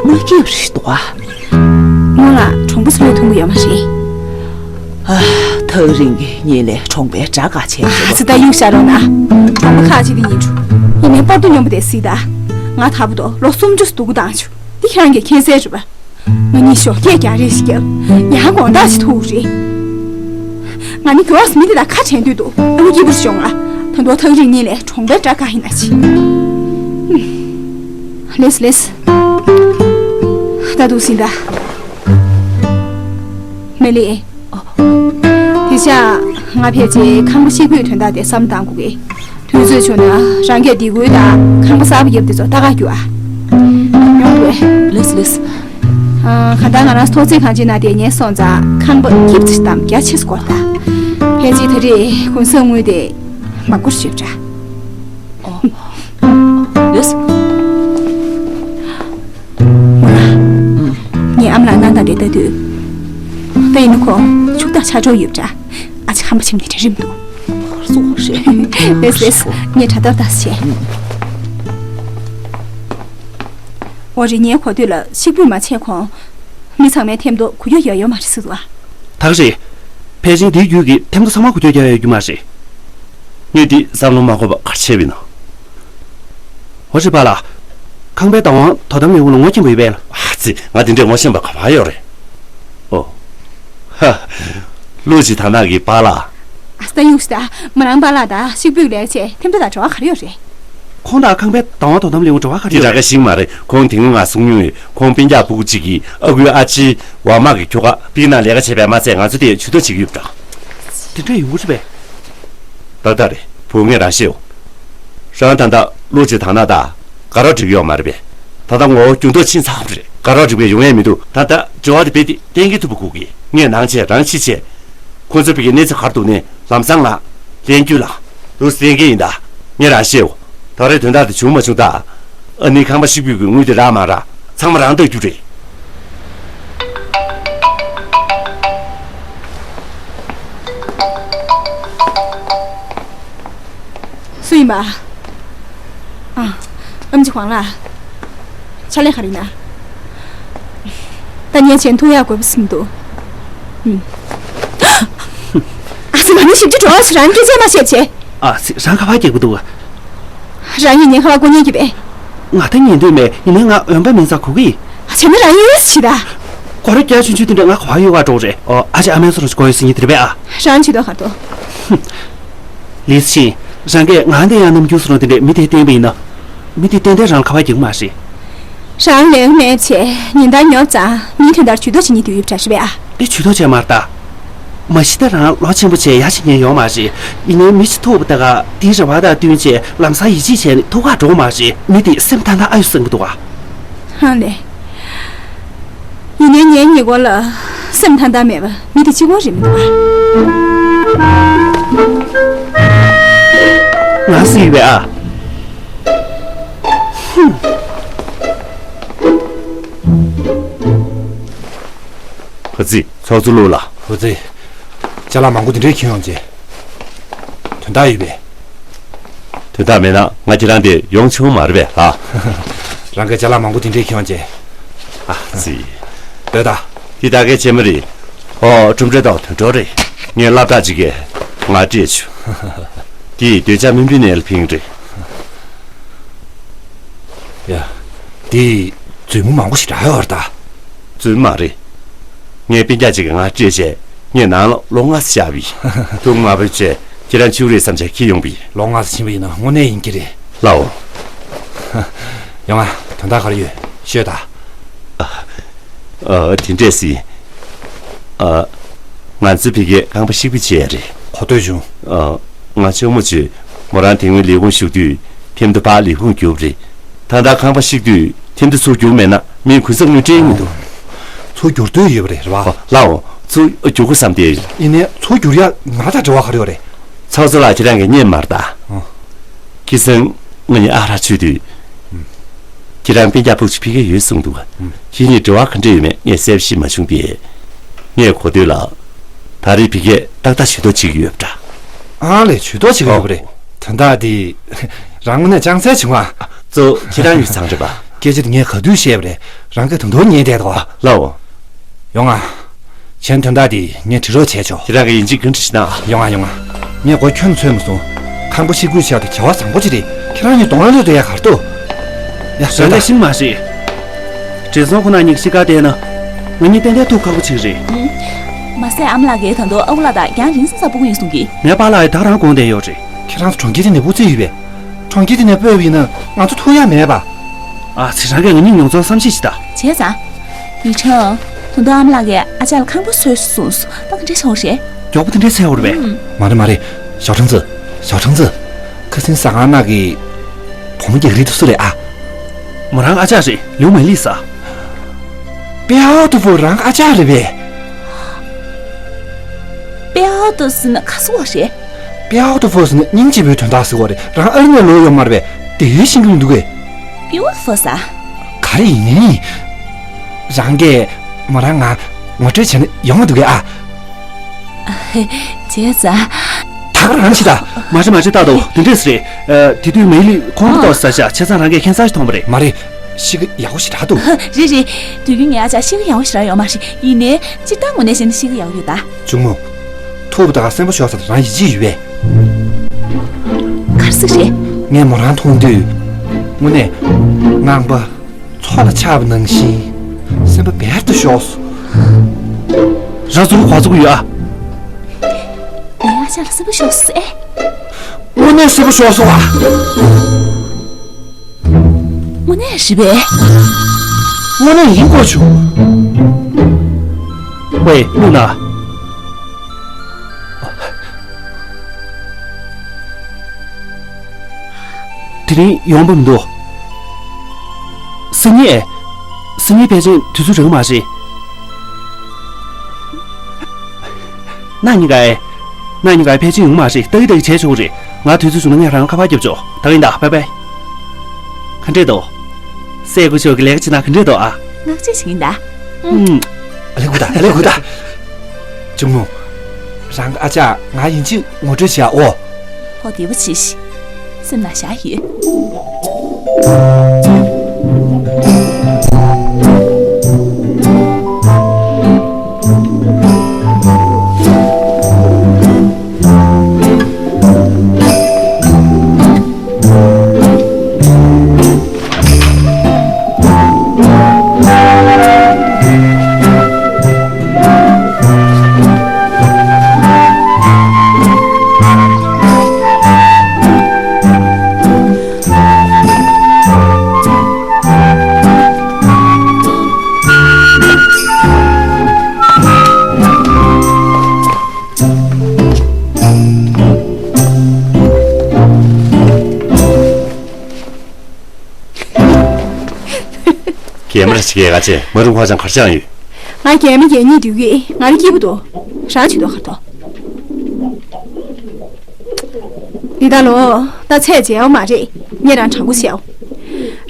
མ་སྐྱིད་རེད་འདུག་ཨ། རྨོ་ལགས། གྲོང་པ་སུ་ལས་མཐོང་གི་ཡོད་མ་རེད། ཨ། ཐག་རིང་གི་ཉིན་ལས་གྲོང་པའི་དགྲ་དགའ་བྱས་ཨ་ཙི། ད་གཡུག་བཞག་རོགས་གནང་། གྲོང་པ་ཁག་ཅིག་དེ་ཡིན་ཆུ། ཡིན་ནའི་པར་དུ་སྙོམས་པོ་དེ་སྲིད་ད། ང་ད་བར་དུ་ལོ་སུམ་ཅུ་སྡུག་པོ་བཏང་ཆུ། འདི་ཁྱེད་རང་གིས་མཁྱེན་གསལ་རེད་པ། ང་གཉིས་ཞོགས་ཀས་རྒྱག་རེས་ཤིག་བརྒྱབ། ཡང་དགོང་དག་ཅིག་ཐུག་རེད། ང་ནི་གྱོགས་མི་འདི་དང་ཁ་བྲལ་འདོད་འདུག་ཨ་ནི་སྐྱིད་པོ་ཞོག་ང་ད་དུང་ཐག་རིང་གཉིས་ལས་གྲོང་པའི་དགྲ་དགའ་ཡིན་ན་ཆི། ལེས་ལེས། ད་འདུག་ཟིན་ད། མེ་ལི། དེ་བཞག་ང་ཕལ་ཆེར་ཁང་པ་གཤིག་པོའི་དོན་དག་དེ་བསམ་བཏང་དགོས་ཀི། དུས་ཚོད་བྱུང་ན་རང་གིས་སྡེ་ཁུལ་དང་ཁང་པ་གསར་པ་བརྒྱབ་དེ་ཚོ་ལྟ་ག་རྒྱུགས་ཨ། ཡོང་དགོས། ལེས་ལེས། ཨ། གང་ལྟར་ང་རང་ཐོག་བརྩེགས་ཁང་ཆེན་ནང་དེ་ཉལ་སོང་ཙང་ཁང་པ་སྐྱིད་ཙམ་དང་རྒྱ་ཆེ་སྐོར་དང་། ཕལ་ཆེར་ད་རེས་གུན་གསབ་དངུལ་དེ་མ་བསྐུར་ཞེས་འདྲ། ཨོ། ལེས། ངའི་ཨ་མ་ལགས་གནང་སྟངས་དེ་ལྟ་དུས། ད་ཡིན་ན་ཁོང་ཕྱུག་བདག་ཆགས་འགྲོ་ཡོད་པ་འདྲ། ཨ་ཅེ་ཁང་པ་ཁྱིམ་དེ་འདྲ་རིམ་འདུག་ལེས་ལེས། ངས་དྲ་ཐོག་ལྟ་ཞེས། འོ་རེད། ངའི་གོ་ཐོས་ལ་གཤིག་པོས་མ་ཆད་གོང་གུ་ཡོད་ཡོད་མ་རེད་ཟེར་འདུག་ཨ། ད་ག་རེད། ཕལ་ཆེར་དེའི་རྒྱུད་ཀྱི་ཐེམ་ཐོ་ཚང་མ་གུ་ཡོད་རྒྱག་ཡོད་རྒྱུ་མ་རེད། ངས་འདི་བསམ་བློ་མ་འཁོར་བ་ག་རེ་བྱས་པ་ཡིན་ནམ། འོ་རེད་པ་ལགས། ཁང་པའི་བདག་དབང་དོ་དམ་ལས་ཁུངས་ལ་ངོ་མཁྱེན་པ་ཡོད་པས་ལགས། ཨ་ཙི། ང་དེ་འདྲས་ངོ་ཤེས་པ་ག་པར་ཡོད་རེད། ཨོ། ཧ། ཀླུ་ཅི་ཐ་ན་གི་པཱ་ལགས། ཨ་ཙི། ད་གཡུག་ཞིག་ད། མོ་རང་པཱ་ལགས་དང་གཤིག་པོའི་ལས་བྱེད་ཐེམ་ཐོ་དང་འབྲེལ་བ་ག་རེ་ཡོད་རེད། ཁོང་དང་ཁང་པའི་བདག་དབང་དོ་དམ་ལས་ཁུངས་འབྲེལ་བ་ག་རེ་ཡོད། དེ་འདྲ་ག་ཞིག་མ་རེད། ཁོང་དེ་སྔོན་ང་གསུང་མྱོང་ཡོད། ཁོང་སྤུན་ཀྱག་ཕྲུ་གུ་གཅིག་གིས་ཨ་ཁུའི་ཨ་ཅེ་ཝ་མ་གི་ཁྱོ་ག་པིག་ནང་ལས་ཀ་བྱས་པས་མ་ཚད་ང་ཚོ་དེ་ཇུས་གཏོགས་བྱེད་ཀྱི་ཡོད་པ་འདྲ། དེ་འདྲ་ཡོང་གི་རེད་པས། ཏག་ཏག་རེད། བུ་ངས་རང་ཤེས་ཡོང་། རང་ད་ལྟ་ཀླུ་ཅི་ཐ་ན་དང་དགའ་རོགས་འགྲིག་གི་ཡོད་མ་རེད་པས། ད་ལྟ་ངོ་བོ་འགྱུར་ལྡོག་ཕྱིན་ཚར་བ་རེད། དགའ་རོགས་འགྲིག་པའི་ཡོང་ཡས་མི་འདུག་ད་ལྟ་འབྲེལ་བ་དེ་རྦད་དེ་གཏན་འཁེལ་ཐུབ་པ་དགོས་ཀི། ངས་ནང་ཆས་རང་ཕྱི་བྱས། ཁོང་ཚོ་ཕ་གིའི་གནས་ཚུལ་ག་རེ་འདུག་ནས་ལམ་སང་ང་ལན་རྒྱུ་ལ། ལུགས་གཏན་འཁེལ་ཡིན་ད། ངས་རང་ཤེས་ཡོང་། ད་རེས་དོན་དག་དེ་བྱུང་མ་བྱུང་ད། ཨ་ནི་ཁང་པ་གཤིག་པོའི་དངུལ་དེ་རག་མ་རག་ཚང་མ་རང་ལྟ་རྒྱུ་རེད། སུ་ཡིན་པ། ཨ། ཨམ་ཅི་ཝང་ལགས། ཕྱག་ལས་ག་རེ་ཡིན་ན། ད་ངས་བྱས་ཐུབ་ཡག་དགོས་པ་ཟིན་འདུག་ཨུམ། ཨ་ཙི། ང་ནི་ཞིབ་ཕྲ་འགྲོ་བ་ཞིག་རང་སྐད་ཆ་མ་བཤད་བྱས། ཨ་ཙི། རང་ག་པར་སྐྱེལ་དགོས་འདུག་རང་ཡིན་ཉེན་ཁ་བ་སྐུ་ཉེན་གྱི་པས། ང་ད་ཉན་འདོད་མེད། ཡིན་ནའི་ང་འོན་པ་མིན་ཙང་གོ་གི་ཡིན། བྱས་ན་རང་ཡིན་ཞིག་ད། སྒོ་ར་རྒྱག་ཆུང་ཆུང་དེ་འདྲ་ང་ག་པར་ཡོད་ག་འགྲོ་རེད། ཨོ། ཨ་ཅེ་ཨ་མའི་སོ་རུ་གོ་ཡོད་ཟིན་གྱི་དེ་རེད་པས་ཨ། རང་བྱེད་དོ་ག་རེ་འདུག་ལིས་ཆིན། རང་གིས་ང་འདི་ཡང་ནམ་རྒྱུན་སོ་རུ་དེ་འདྲས་མི་དེ་བསྟན་པ་ཡིན་ན། མི་དེ་ཏན་ཏན་རང་ལ་ཁ་པར་རྒྱག་གི་མ་རེད། རང་ལས་མེད་ཆེ་ཉིན་ལྟར་ཉོབ་ཙང་མིའི་དོན་དག་ཇུས་གཏོགས་བྱེད་མཁན་དུ་ཡོད་པ་འདྲ་ཞིག་རེད་ཨ། དེ་ཇུས་གཏོགས་བྱས་མ་རེད་ད། མ་གཞི་ད་རང་ལོ་ཆེན་པོ་བྱས་ཡ་བྱེད་མཁན་ཡོད་མ་རེད། ཡིན་ནའི་མི་ཞིག་ཐུག་པ་ད་ག་དེའི་རེ་བ་དང་བསྟུན་བྱས་ལམ་སང་ཡིད་ཆེས་བྱས་ནས་ཐུག་ག་འགྲོ་གི་མ་རེད། མི་དེ་སེམས་ཐག་ཐག་ཨ་ཡོད་བསམ་གི་འདུག་ག་ཧང་ལེ། ཡིན་ནའི་ངའི་ཉེ་འཁོར་ལ་སེམས་ཐག་ཐག་མེད་པ་མི་དེ་གཅིག་པོ་རེད་མི་འདུག་ཨ། ང་སུ་ཡིན་པས་ཨ། ཧུམ། ཧུ་ཙི། ཚོགས་གཙོ་ལུག་ལ། ཧུ་ཙི། ཅ་ལག་མང་པོ་དེ་འདྲས་ཁྱེར་ཡོང་རྗེས། དོན་དག་ཡོད་པས། དོན་དག་མེད་ན་ང་ཁྱེད་རང་དེ་ཡོང་ཆོག་མ་རེད་པས་ལ། རང་གིས་ཅ་ལག་མང་པོ་དེ་འདྲས་ཁྱེར་ཡོང་རྗེས། ཨ་ཙི། འདོད་ད། འདི་ད་གའི་བྱེད་མ་རེད། ཨོ་ཀྲུམ་ཀྲེ་དང་དོན་གྲོགས་རེད། ངའི་སློབ་གྲྭ་གཅིག་གིས་ང་སྤྲད་བྱུང་། འདི་འདོད་ཆགས་མི་འབུད་ནས་ལ་ཕིང་རེད། ཡ། འདི་མཛུབ་མོ་མང་པོ་ཞིག་རག་ཡོད་རེད་ད། མཛུབ་མོ་མ་རེད། ངའི་སྤུན་ཀྱག་ཅིག་གིས་ང་སྤྲད་བྱས་ངས་ནང་ལ་ལོ་ལྔ་ཙམ་བཞག་པས། ཐུག་མ་ཕེབས་བྱས་ཁྱེད་རང་འཆི་བ་རེད་བསམ་བྱས་ཁྱེར་ཡོང་པས། ལོ་ལྔ་ཙམ་ཕྱིན་པ་ཡིན་ན་དངོས་གནས་ཡིན་གྱི་རེད། ལའོ། ཡོང་ང་། དོན་དག་ག་རེ་ཡོད་ཤོད་ད། ཨ། དེ་འདྲས་སི། ཨ། ང་ཚོའི་ཕ་གིར་ཁང་པ་བཤིག་པ་བྱས་རེད། གོ་ཐོས་བྱུང་། ཨ། ང་གཅུང་མོ་ཚོས་མོ་རང་དེ་སྔོན་ལས་ཁུངས་ཞུགས་དུས་ཁྱིམ་དུ་ཕར་ལས་ཁུངས་བསྒྱུར་བ་རེད། ད་ལྟ་ཁང་པ་བཤིག་དུས་ཁྱིམ་དུ་ཚུར་བསྒྱུར་མེད་ན་མིའི་གུན་གསབ་དངུལ་སྤྲད་ཀྱི་མི་འདུག་ཚུར་བསྒྱུར་འདོད་ཡོད་པ་རེད། རེད་པ། ལའོ། ཚུར་བསྒྱུར་དགོས་བསམ་སྟེ། ཡིན་ནའི་ཚུར་བསྒྱུར་ཡ་ང་དང་འབྲེལ་བ་ག་རེ་ཡོད་རེད། ཚོགས་གཙོ་ལགས་ཁྱེད་རང་གིས་རྙེད་མ་རེད་ད། ཨ། ཁ་སང་ང་གཉིས་ཨ་རག་མཆོད་དུས། ཁྱེད་རང་སྤུན་ཀྱག་ཕྲུ་གུ་ཅིག་ཕ་གིར་ཡོད་གསུངས་འདུག་ཁྱེད་གཉིས་འབྲེལ་བ་ག་འདྲ་ཡོད་མེད་ངས་གསལ་པོ་ཤེས་མ་བྱུང་སྟེ། ངས་གོ་ཐོས་ལ། ད་རེས་ཕ་གིར་ཏག་ཏག་ཇུས་གཏོགས་བྱེད་ཀྱི་ཡོད་པ་འདྲ། ཨ་ལས། ཇུས་གཏོགས་བྱེད་ཀྱི་ཡོད་པ་རེད། དོན་དག་འདི་རང་ངོས་ནས་ཅང་གསལ་བྱུང་ཨ། གཙོ་བོ་ཁྱེད་རང་ཡོད་ཙང་རེད་པ། སྐད་ཆ་དེ་ངས་ག་དུས་བཤད་པ་རེད། རང་གིས་ད་དུང་ཉན་བསྡད་འདུག་ཨ། ལའོ། ཡོང་ང་། གཞན་དོན་དག་དེ་ངས་དྲི་རོགས་བྱས་ཆོག་ཁྱེད་རང་གིས་ཡིན་གཅིག་མིན་གཅིག་གནང་། ཡོང་ང་། ཡོང་ང་། ངས་མགོ་ཁྱོན་ནས་ཚོས་མ་སོང་། ཁང་པ་བཤིག་དགོས་བྱས་དེ་བྱ་བ་བཟང་པོ་ཅིག་རེད། ཁྱེད་རང་གཉིས་གདོང་ལེན་ལོས་དེ་ཡ་གར་འདུག་ཡ། བཟོས་ད། ཤིང་མ་ཞིག་བྲེལ་སོང་ཁོ་ན་གཉིས་ཤི་ཁ་བལྟས་ན། ང་གཉིས་ཏན་ཏན་ཐུག་ཁག་པོ་ཅིག་རེད། མ་ཟད་ཨ་མ་ལགས་ཀྱིས་ད་དུང་ཨ་ཁུ་ལགས་དང་རྒྱང་རིང་ས་ས་སྤུ་གུ་ཡིན་གསུང་གི། ངའི་པཱ་ལགས་ཡི་ད་རང་དགོངས་བསྡད་ཡོད་རེད། ཁྱེད་རང་ཚོ་གྲོང་ཁྱེར་དེ་ནས་སྤུ་རྩེ་ཡོད་པས། གྲོང་ཁྱེར་དེ་ནས་སྤོས་པ་ཡིན་ན་ང་ཚོ་ཐུག་ཡ་མེད་པ། ཨ་ཙི། རང་གིས་ང་གཉིས་མྱོང་ཚོར་བསམ་ཤེས་ཤིག་ད། བྱས་ཙང་། ཡིག་ཆང་། ད་དུང་ཨ་མ་ལགས་ཀྱིས་ཨ་ཅག་ལ་ཁང་པ་བཟོས་གསུངས་སོང་། ད་ག་འདྲས་བྱུང་རེད། མགྱོགས་པོ་དེ་འདྲས་ཟེར་བ་རེད་པས། མ་རེད་མ་རེད། ཞའོ་ཁྲང་ཙི། ཞའོ་ཁྲང་ཙི། ཁ་སང་ཟ་ཁང་ནང་གི་བུ་མོ་རྒྱག་རིགས་དེ་སུ་རེད་ཨ། མོ་རང་ཨ་ཅག་རེད། ལིའུ་མེ་ལི་ཟེར། པེའོ་ཏུ་ཧྥུ་རང་ཨ་ཅག་རེད་པས། པེའོ་ཏུ་ཟེར་ན་ག་ཟེར་བ་རེད། པེའོ་ཏུ་ཧྥུ་ཟེར་ན་སྙིང་རྗེ་བོའི་དོན་དག་ཟེར་བ་རེད། རང་ཨ་རི་ནས་ལོག་ཡོད་མ་རེད་པས། དེ་ཤེས་ཀྱི་མི་འདུག་གས། པེའོ་ཏུ་ཧྥུ་ཟེར། ག་རེ་ཡིན། རང་གིས་མོ་རང་ང་ངོ་སྤྲོད་བྱས་ན་ཡོང་འདུག་གས་ཨ། བྱས་ཙང་། ད་ག་རང་བྱེད་ད། མ་རེད་མ་རེད། ལྟ་དང་། དེ་འདྲས་རེད། ཨ། དེ་དུས་མེ་ལི་ཁོང་ཁྲོ་ཏོག་ཙམ་ཤར་བྱས་ཙང་རང་གིས་ཁྱད་མཚར་ཞིག་མཐོང་བ་རེད། མ་རེད། གཤིས་ཀ་ཡག་པོ་ཞེ་དྲག་འདུག་རེད་རེད། དུས་རྒྱུན་ངའི་ཨ་ཅག་གཤིས་ཀ་ཡག་པོ་ཞེ་དྲག་ཡོད་མ་རེད། ཡིན་ནའི་སྤྱིར་བཏང་ངོས་ནས་བཤད་ན་གཤིས་ཀ་ཡག་པོ་ཡོད་ད། གཅུང་མོ། ཐུག་པ་ད་ག་སེམས་པ་ཤོར་ས་དང་རང་ཡིད་ཆེས་ཡོད་པས། ག་རེ་ཟེར་རེད། ངས་མོ་རང་མཐོང་དུས། དངོས་གནས་ངང་པ་མཚོ་ལ་ཆགས་པ་ནང་བཞིན་སེམས་པ་འབེར་དུ་ཤོར་སོང་། རང་ཚོར་གོ་ཚུགས་ཡོད་ཨ། ངའི་ཨ་ཅག་ལ་སེམས་པ་ཤོར་སོང་ཨེ། དངོས་གནས་སེམས་པ་ཤོར་སོང་ཨ། དངོས་གནས་རེད་པས། དངོས་གནས་ཡིན་དགོས་བྱུང་། ཝེ། ལུག་ན། དེ་རིང་ཡོང་བ་མི་འདུག་སང་ཉིན། སང་ཉིན་ཕལ་ཆེར་དུས་ཚོད་རག་གི་མ་རེད། གནངས་ཉིན་ཀ་ཨེ། གནངས་ཉིན་ཀ་ཨེ་ཕལ་ཆེར་ཡོང་མ་རེད། ཏག་ཏག་བྱས་ཆོག་གི་རེད། ང་དུས་ཚོད་བྱུང་ན་ངས་རང་ལ་ཁ་པར་རྒྱབ་ཆོག་ད་གིན་ད། བྷའི་བྷའི། ག་འདྲས་འདུག་སྲས་སྐུ་ཞབས་ཀྱི་ལས་ཀ་བྱེད་སྟངས་ག་འདྲས་འདུག་ཨ། ངག་བཅད་བྱེད་ཀྱིན་གདའ། ཨུམ། ཨ་ལེ་གུ་ད། ཨ་ལེ་གུ་ད། གཅུང་མོ། རང་གི་ཨ་ཅག་ང་ཡིན་གཅིག་ངོ་སྤྲོད་བྱེད་ཨོ། ཧོ། བདེ་པོ་བྱེད་ཤིག་སེམས་ནང་བཞག་ཡོད། རྒན་མོ་ར་ཞིག་གས་ག་ཆེ་མ་རུང་ཁ་ཅང་གར་ཅང་ཡོད། ང་རྒན་མོ་རྒན་ཉིད་འདུག་གི་ང་རི་སྐྱིད་པོ་འདུག་རང་ཆེ་དོ་ཁ་དོ། འདི་ད་ལོ་ད་ཚད་འཇལ་བ་མ་རེད། ངས་རང་དྲང་པོ་བཤད།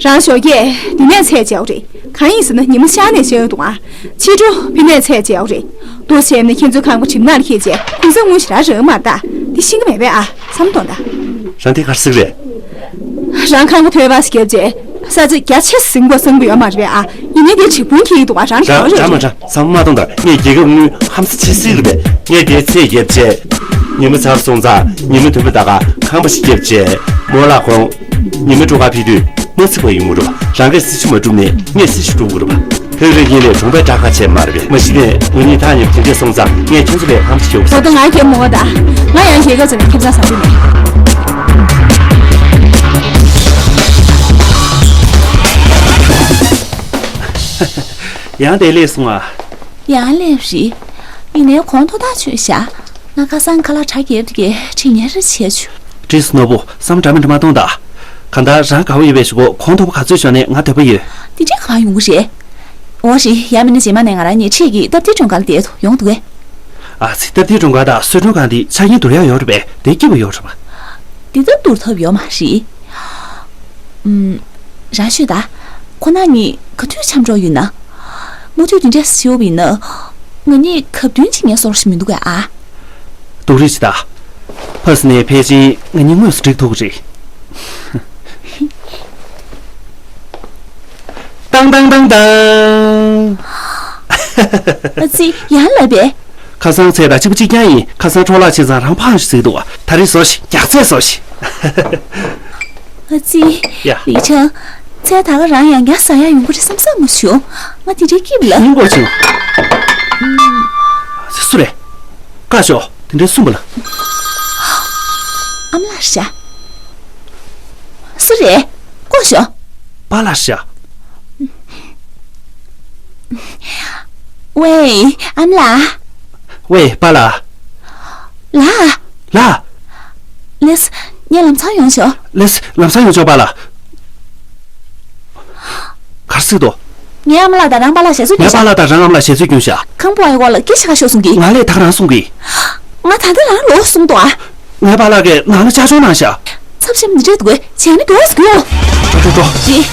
རང་ཞོགས་ཀས་འདི་ནས་ཚད་འཇལ་བ་རེད། གང་ཡིན་ཟེར་ན་ཉི་མ་ཤར་ནས་བཤད་ཡོད་འདུག་ཨ། ཕྱི་དྲོ་ཕི་ནས་ཚད་འཇལ་བ་རེད། དོ་བྱས་ནས་ཁྱེད་ཚོའི་ཁང་པ་གྲིབ་ནག་ལ་ཁེལ་རྗེས་ཁུང་ས་དངུལ་ཞེ་དྲག་རག་མ་རེད་ད། འདི་ཤེས་ཀྱི་མེད་པས་ཨ། བསམ་གཏོང་ད། རང་དེ་གར་སྲིག་རེད། རང་ཁང་པ་ཐོས་པ་ཞིག་བརྒྱབ་རྗེས་ས་ཆ་རྒྱ་ཆེ་ཟིང་པོ་སང་པོ་ཡོད་མ་རེད་པས་ཨ། ཡིན་ནའི་དེ་གྲིབ་ཁུང་ཁེལ་གྱི་འདུག་ཨ། རང་རང་ག་རང་རང་རེད། མ་རང་བསམ་མ་གཏོང་ད། ངས་རྒྱལ་ཁབ་དངུལ་ཧམ་ས་ཆེ་སྲིད་རེད་པས། ངས་དེའི་ཚད་བརྒྱབ་རྗེས་ཉི་མ་ཚར་སོང་ཙང་ཉི་མ་དུམ་བུ་ད་ག་ཁང་པ་ཞིག་བརྒྱབ་རྗེས་མོ་ལ་ཁོང་ཉི་མ་དྲུག་ག་ཕེབས་དུས་མ་ཚིག་པ་ཡོང་གི་རེད་པ། རང་གིས་སྲིད་ཇུས་མ་བསྒྲུབས་ནས་ངས་སྲིད་ཇུས་སྒྲུབ་དགོས་རེད་པ། ཕན་རེ་ཡིན་ལས་གྲོང་པའི་དགྲ་ཁ་ཆེ་མ་རེད་པས། མ་གཞི་ནས་ང་གཉིས་ཐག་ཉེ་པོ་དེ་འདྲས་སོང་ཙང་ངས་ཁྱོད་ཚོ་ལས་ཧམ་ཆི་ཡོད་ས། ད་ལྟ་ང་རྒྱལ་མོ་བ་ད། ང་ཡང་རྒྱལ་ཁབ་ཚོ་ནས་ཁྱིམ་ཚང་བཟང་པོ་མེད། ཡང་དེ་ལས་སོང་ཨ། ཡང་ལས་རེད། ཡིན་ནའི་གོང་མཐོ་ཐག་ཆོད་བཞག་ང་ཁ་སང་ཁ་ལག་གྲ་རྒྱས་རྒྱས་ཁྲིད་ཉེ་རེ་བྱས་བྱུང་། བྲིས་སུ་ནོར་བུ་བསམ་འདྲ་མི་འདྲ་མ་གཏོང་ད། གང་ལྟར་རང་དགའ་བོ་ཡོད་པའི་གཞུག་གུ་གོང་མཐོ་པོ་ག་ཚོད་ཤོར་ནས་ང་འདོད་པ་ཡོད། དེ་འདྲའི་ག་པར་ཡོང་གི་རེད། འོ་རེད། ཡ་མིན་ན་རྗེས་མ་ནས་ང་རང་གཉིས་འཁྲིས་ཀྱི་སྟབས་བདེའི་མགྲོན་ཁང་ལ་བསྡད་དོ་ཡོང་འདུག་གས། ཨ་ཙི། སྟབས་བདེའི་མགྲོན་ཁང་དང་གསོལ་མགྲོན་ཁང་འདི་ཆ་རྐྱེན་བསྡུར་ཡག་ཡོད་རེད་པས། དེ་སྐྱིད་པོ་ཡོད་རེད་པ། འདི་ལྟར་བསྡུར་ཐབས་ཡོད་མ་རེད། ཨུམ། རང་ཤོད་ད། ཁོ་ན་གཉིས་ག་དུས་འཆམ་འགྲོ་ཡོད་ན། མུ་མཐུད་འདི་འདྲས་བྱེད་ཡོད་པ་ཡིན་ན། ང་གཉིས་གབ་མདུན་གཅིག་ཉལ་སོང་ཞིག་མི་འདུག་གས་ཨ། སྡུག་རུས་བྱེད་ད། ཕ་སི་ནས་ཕལ་ཆེར་ང་གཉིས་དངོས་སུ་འགྲིག་ཐུབ་ཀྱི་རེད། ཏང་ཏང་ཏང་ཏང་། ཨ་ཙི། ཡང་ལབ་པས། ཁ་སང་ཚལ་དང་གཅིག་པ་གཅིག་རྐྱང་ཡིན། ཁ་སང་འཕྲོ་བརླག་བྱས་ཙང་རང་ཕངས་ཤིག་ཟེར་འདུག་ད་རེས་བཟོ་ཞིག་རྒྱགས་ཚད་བཟོ་ཞིག་ཨ་ཙི། ཡ། ལི་ཆང་། ཚལ་ད་ག་རང་ཡང་བསྐྱར་ཟ་ཡག་ཡོང་གི་རེད་བསམ་བསམ་མ་བྱུང་། ང་དེ་འདྲའི་སྐྱིད་པ་ལ། སྙིང་པོ་བྱུང་། སུ་རེད། བཀའ་ཤོག་དེ་འདྲའི་གསུངས་པ་ལ། ཨ་མ་ལགས་ཤ། སུ་རེད། ལྐོག་ཤོག་པཱ་ལགས་ཤ། ཝེ། ཨ་མ་ལགས། ཝེ། པཱ་ལགས། ལགས། ལགས། ལེས། ངས་ལམ་སང་ཡོང་ཆོག་ལེས། ལམ་སང་ཡོང་ཆོག་པཱ་ལགས། གར་སྲིད་དོ། ངའི་ཨ་མ་ལགས་དང་རང་པཱ་ལགས་ཞལ་འཚོལ་ངའི་གྱོན་པཱ་ཤག་ལགས་དང་རང་ཨ་མ་ལགས་ཞལ་འཚོལ་གྱོན་ཤག་ཁང་པ་བ་ཡི་འོག་ལ་སྐད་ཆ་ཁ་ཤོག་གསུང་གི་ང་ལས་ད་རང་གསུང་གི་ང་ད་ལྟ་རང་ལོག་གསུང་དོ་ཨ། ངའི་པཱ་ལགས་ཀྱིས་ནང་ལ་བཅར་ཆོག་གནང་ཤག་ཚབ་ཆེན་འདི་འདྲ་འདུག་གས། བྱས་ན་མགྱོགས་སུ་རྒྱུགས། འགྲོ་འགྲོ་འགྲོ། རེད།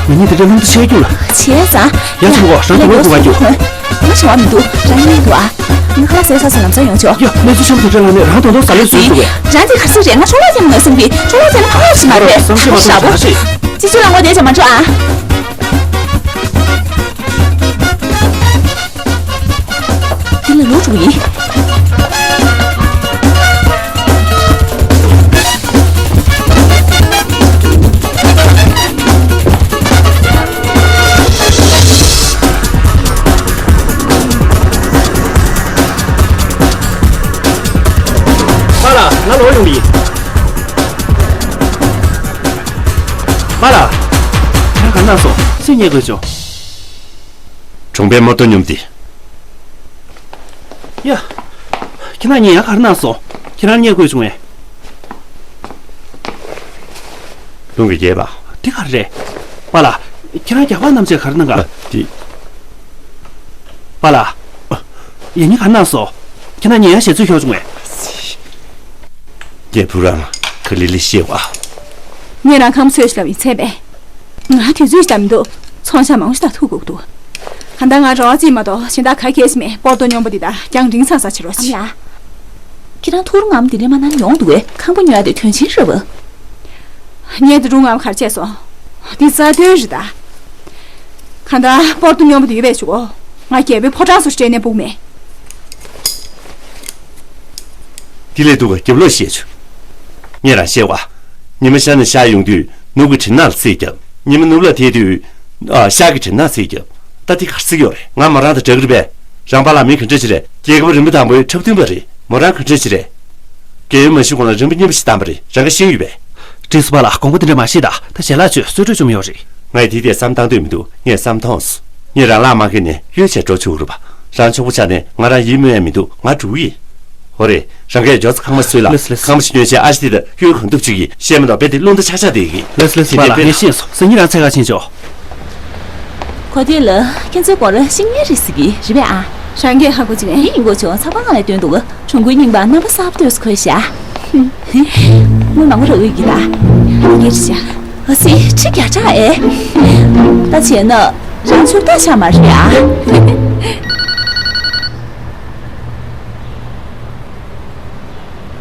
ང་གཉིས་དེ་འདྲའི་ལམ་དུ་ཆས་རྒྱུ་ལ། བྱས་ཙང་། ཡ་ཆུང་གོ་རང་དུ་ལོག་དགོས་པ་རྒྱུ། ང་བྱ་བ་མི་འདུག་རང་ཉིད་འདུག་ཨ། ང་ཁ་ལག་ཟས་ཟ་ས་ལམ་སང་ཡོང་ཆོག་ཡ་གནས་ཚུལ་ཆེན་པོ་དེ་འདྲ་ལངས་ནས་རང་དོན་དུ་ཟ་ལེར་བཟོས་འདུག་གས། རང་དེ་ག་ཚོད་རེད། ང་འཕྲོ་བརླག་ཐེབས་མ་ནས་བསམ་གི་འཕྲོ་བརླག་ཐེབས་ན་ཕངས་པ་ཞིག་མ་རེད། བསམ་ཤེས་མ་ཐུབ་ཞག་པོ། ཞག་ཞིག་སྤྱི་ཚོགས་ལ་ངོ་དེ་བྱ་མ་འགྲོ་ཨ། འདི་ལ་ལོག་འགྲོ་གི་ཡིན། པཱ་ལགས། ང་ལོག་ཡོང་གི་ཡིན། པཱ་ལགས། ཁྱེད་རང་ག་རེ་གནང་སོང་། སུས་རྙེད་དགོས་བྱུང་། གྲོང་པའི་དམར་གཏོར་སྙོམས་ཏེ། ཡ། ཁྱེད་རང་གཉིས་ཡང་ག་རེ་གནང་སོང་། ཁྱེད་རང་རྙེད་དགོས་བྱུང་ངས། རླུང་གིས་བརྒྱབ་པ། དེ་ག་རེ་རེད། པཱ་ལགས། ཁྱེད་རང་རྒྱགས་པ་རྣམས་ཀྱིས་ག་རེ་གནང་ག་ཨ། དེ། པཱ་ལགས། ཡ་གཉིས་ག་རེ་གནང་སོང་། ཁྱེད་རང་གཉིས་ཡང་ཞལ་འཚོལ་ཤོག་བྱུང་ངས། རྒྱལ་བུ་རང་ག་ལི་ལི་ཤེས་བ། ངས་རང་ཁམས་ཚོས་ཤིག་ལབ་ཡིན་ཚད་པས། ང་དུས་ཚོད་ཞིག་ད་མི་འདུག་ཚོང་ཤག་མང་པོ་ཞིག་དང་ཐུག་དགོས་ཀྱི་འདུག་གང་ལྟར་ང་རེ་བ་རྩིས་མ་གཏོགས་གཞན་དག་ག་གེ་ཞིག་མེད། པོར་ཏོ་སྙོམས་པོ་འདི་དག་རྒྱང་རིང་ས་ས་ཕྱིར་རོགས་བྱེད། ཨ་མ་ལགས། ཁྱེད་རང་ཐུགས་རུང་ངམ་འདི་འདྲའི་མ་གནང་ཡོང་འདུག་གས། ཁང་པ་ཉོ་ཡ་དེ་དོན་ཆེན་རེད་བ། ངས་དེ་རུང་ངམ་གར་བྱས་སོང་། འདི་རྩ་དོན་རེད་ད། གང་ལྟར་པོར་ཏོ་སྙོམས་པོ་འདི་ཡོད་པའི་གཞུག་གུ་ང་རྒྱལ་པོའི་ཕོ་བྲང་སུ་སྤྲད་ནས་སྤུག་མེད། དེ་ལས་སྡུག་ག་རྒྱབ་ལོག་བཤད་བྱུང་། ངས་རང་བཤད་བ། ཉི་མ་ཤར་ནས་ཤར་ཡོང་དུས་ནུབ་ཀྱི་གྲིབ་ནག་ལ་རྩིས་བརྒྱབ། ཉི་མ་ནུབ་ལ་ཐལ་དུས། ཨ། ཤར་གྱི་གྲིབ་ནག་རྩིས་བརྒྱབ། ད་དེ་ག་རེ་རྩིས་ཡོད་རེད། ང་མོ་རང་དང་འདྲ་གི་རེད་པས། རང་པཱ་ལགས་མི་ག་འདྲ་ཞིག་རེད། རྒྱལ་ཁབ་རིམ་པ་དང་པོའི་འཁྲབ་སྟོན་པ་རེད། མོ་རང་ག་འདྲ་ཞིག་རེད། རྒས་ཡོལ་མ་ཞུས་གོང་ལ་རིམ་པ་གཉིས་པ་ཞིག་བདམས་པ་རེད། རང་ག་ཤེས་ཡོད་པས། བཀྲིས་སུ་པཱ་ལགས། དགོངས་པ་དེ་འདྲ་མ་བཞེས་དང་། ད་ཞལ་ལག་མཆོད། གསོལ་གྲོགས་བཅོམ་ཡོད་རེད། ང་ཡི་དེ་དེ་བསམ་བཏང་འདོད་མི་འདུག་ངས་བསམ་མཐོང་སོང་། ངས་རང་ལག་མ་ཁེལ་ནས་གཡོལ་བྱས་འགྲོ་ཆོག་གི་རེད་པ། རང་ཆོག་པོ་ཆགས་ནས་ང་རང་ཡིད་སྨོན་ཡ་མི་འདུག་ང་འགྲོ་གི་ཡིན། ཧོ་རེ། རང་གིས་མགྱོགས་ཚ་ཁང་པ་བཟོས་ལ། ལགས་སོ་ལགས་སོ། ཁང་པ་ཞིག་ཉོས་བྱས་ཨ་ཞེ་དེ་དང་གཡོལ་གང་ཐུབ་བྱེད་ཀྱི། བཤད་མ་གཏོགས་རྦད་དེ་རླུང་རྟ་ཆག་ཆག་བསྡད་ཀྱི། ལགས་སོ་ལགས་སོ། དེ་པཱ་ལགས་ངས་ཤེས་སོང་། སང་ཉིན་རང་འཚོལ་ག་ཕྱིན་ཆོག་གོ་ཐོས་ལ་ཁྱེད་ཚོའི་སྐོར་ཤེས་མཁན་རེད་ཟེར་གི་རེད་པས་ཨ། རང་གིས་ཧ་གོ་བྱུང་ངས། དེ་ཡིན་དགོས་བྱུང་། ཚགས་པར་སྒང་ལ་བཏོན་འདུག་གྲོང་ཁོལ་རྙིང་པ་རྣམ་པ་གསར་པ་ལྟོས་སུ་འཁོད་ཤག་དངུལ་མང་པོ་རག་འོས་ཀྱི་ད། ངེར་ཤག་ཨ་སི་ཁྲི་བརྒྱ་ཕྲག་ཨེ། ད་བྱས་ན་རང་ཕྱུག་ད་ཆགས་མ་རེད་ཨ།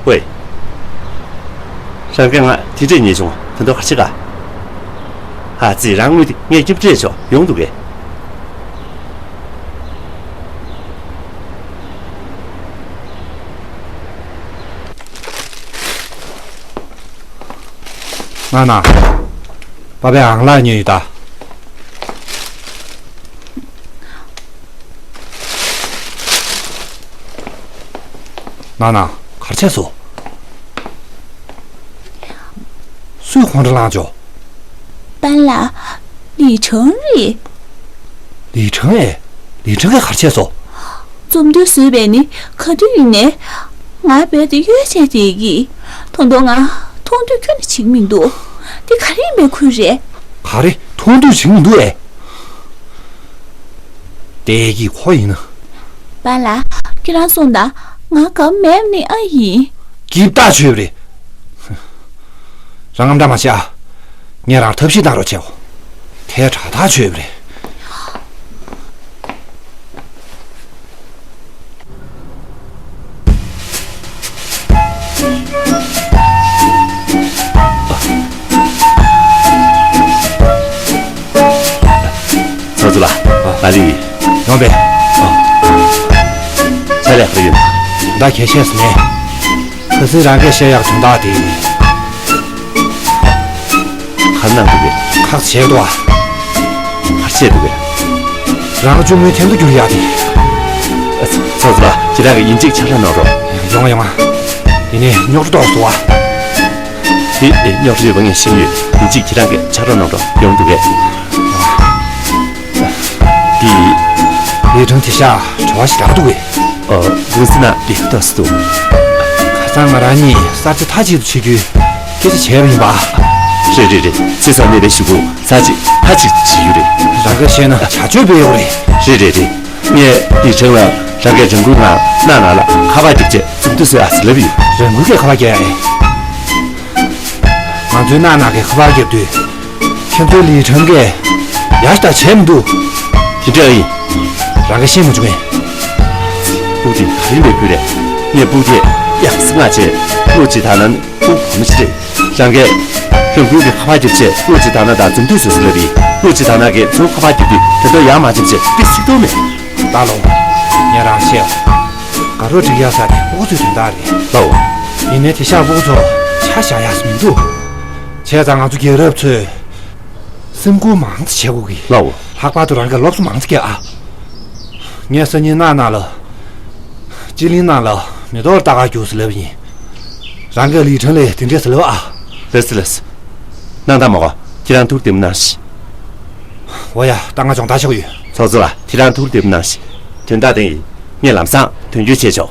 ཝེ། རང་གིས་ང་དེ་འདྲས་ཉེས་བྱུང་། ད་དུང་ག་རེ་བྱེད་ག་ཨ་ཙི། རང་དངུལ་དེ་ངས་ཀྱིས་སྤྲད་ཆོག་ཡོང་འདུག་གས། ན་ན། པ་ཕའི་ཨང་གླ་ཉོས་ཡོད་ད། ན་ན། ག་རེ་བྱས་སོང་། སུས་ཁོང་ཁྲོ་ལངས་བྱུང་། པཱ་ལགས། ལི་ཁྲང་རེད། ལི་ཁྲང་ཨེ། ལི་ཁྲང་གིས་ག་རེ་བྱས་སོང་། རྩོམ་འདུག་བཟོས་པས་ནི་ག་དུས་ཡིན་ནའི་ང་རྦད་དེ་གཡོལ་བྱས་བསྡད་ཀྱི། ད་དུང་ང་མཐོང་ཐོས་ཁྱོན་ནས་བྱེད་ཀྱི་མི་འདུག་དེ་ག་རེ་ཡིན་པའི་ཁུལ་རེད། ག་རེ། མཐོང་ཐོས་བྱེད་ཀྱི་མི་འདུག་ཨེ། བསྡད་ཀྱི་ཁོ་ཡིན་ན། པཱ་ལགས། ཁྱེད་རང་གསུངས་དང་། ང་དགའ་མེད་ནི་ཨ་ཡིན། སྐྱིད་ཐག་ཆོད་པ་རེད། རང་དངངས་སྐྲག་མ་བྱེད་ཨ། ངས་རང་ཐབས་ཤེས་གནང་རོགས་བྱེད་འོ། དེ་དྲག་ཐག་ཆོད་པ་རེད། ཚོགས་གཙོ་ལགས། ཨ། ལ་ལི། ཡོང་པས། ཨ། ཆ་ལས་ཕར་ཡོད། ད་གལ་ཆེ་ས་མེད། ཁ་སང་རང་གིས་བཤད་ཡག་དོན་དག་དེ། ག་རེ་གནང་འདུག་གས། ཁག་ཆེ་འདུག་ཨ། ག་རེ་བྱས་འདུག་གས། རང་གཅུང་མོའི་འཐེན་ཐུག་གྱུར་ཡག་དེ། ཨ། ཚོགས་གཙོ་ལགས། ཁྱེད་རང་གིས་ཡིན་གཅིག་ཆ་རོགས་གནང་རོགས། ཡོང་ང་ཡོང་ང་། དེ་ནས་རྙོག་དྲ་རྟོགས་སོང་ཨ། དེ་རྙོག་དྲ་ཡོད་པ་ངས་ཤེས་ཡོད། ཡིན་གཅིག་ཁྱེད་རང་གིས་ཆ་རོགས་གནང་རོགས། ཡོང་འདུག་གས། དེ། ལི་ཁྲང་དེ་ཤག་བྲེལ་བ་ཞེ་དྲག་འདུག་གས། ཨོ། ཀུང་སི་ནང་ལས་ཀ་ཏོག་ཙམ་འདུག་ཁ་སང་ང་རང་གཉིས་གསར་བརྗེ་མཐའ་གཅིག་ཏུ་བྱེད་རྒྱུའི་སྐད་ཆ་བྱས་པ་ཡིན་པ། རེད་རེད་རེད། ཚེ་སང་གནས་པའི་གཞུག་གུ་གསར་བརྗེ་མཐའ་གཅིག་ཏུ་བྱེད་རྒྱུ་རེད། རང་གིས་བཤད་ན་བྱ་སྤྱོད་སྤེལ་ཡོད་རེད། རེད་རེད་རེད། ངས་ལི་ཁྲང་ལ་རང་གིས་རང་འགུལ་ངང་གནའ་ནང་ལ་ཁ་པར་བརྒྱབ་བྱས་རྩོམ་འདུག་བཟོས་ཨ་ཟེར་ལབ་ཡོད། རང་འགུལ་གྱིས་ཁ་པར་བརྒྱབ་ཡ་རེད། ང་ཚོའི་གནའ་ནང་གི་ཁ་པར་བརྒྱབ་དུས། ཁྱེད་ཚོའི་ལི་ཁྲང་གིས་ཡ་ཞིག་ད་བྱས་མི་འདུག་དེ་འདྲ་ཡིན། རང་གིས་ཤེས་མ་བྱུང་ངས། སྤུ་དེ་ག་རེ་འབད་ཁུལ་རེད། ངས་སྤུ་དེ་ཡག་སེ་མངགས་བྱས། བློ་གཅིག་བཏང་ན་སྤུ་བ་མོ་ཞིག་རེད། རང་གིས་རང་འགུལ་གྱིས་ཁ་པར་བརྒྱབ་བྱས། བློ་གཅིག་བཏང་ན་ད་རྩོམ་འདུག་བཟོས་ཟེར་ལབ་ཡིན། བློ་གཅིག་བཏང་ན་གིས་ཚུར་ཁ་པར་བརྒྱབ་དུས་དེ་ཚོ་ཡར་མ་བརྒྱབ་བྱས་དཔེ་སྲིད་དོ་མེད། ད་ལོ། ངས་རང་བཤད། དགའ་རོགས་སྒྲིག་ཡག་ས་དེ་སྤུ་གུ་ཚོའི་དོན་དག་རེད། ལའོ། ཡིན་ནའི་དེ་ཤག་སྤུ་གུ་ཚོ་ཆ་བཞག་ཡག་ས་མི་འདུག་བྱས་ཙང་ང་ཚོ་རྒྱལ་རབས་ཚོས་སེམས་ཁུར་མང་ཙམ་བྱེད་དགོས་ཀྱི། ལའོ། ལྷག་པར་དུ་རང་གིས་སློབ་གསོ་མང་ཙམ་སྐྱེལ་ཨ། ངས་སང་ཉིན་གནའ་ནང་ལ། སྤྱི་གླིང་ནང་ལ་མེ་ཏོག་ལྟ་གར་རྒྱུགས་ཟེར་ལབ་ཡིན། རང་གིས་ལི་ཁྲང་ལ་དེ་འདྲས་ཟེར་ལབ་ཨ། ལགས་སོ་ལགས་སོ། གནང་དང་མ་གོ། ཁྱེད་རང་ཐུགས་བདེ་མོ་གནང་ཞིག་འོ་ཡ། ད་ང་སྦྱོང་བརྡར་བྱེད་དགོས་ཡོད། ཚོགས་གཙོ་ལགས། ཁྱེད་རང་ཐུགས་བདེ་མོ་གནང་ཞིག་དོན་དག་དེ་ཡིན། ངས་ལམ་སང་དོན་འཁྱོལ་བྱས་ཆོག་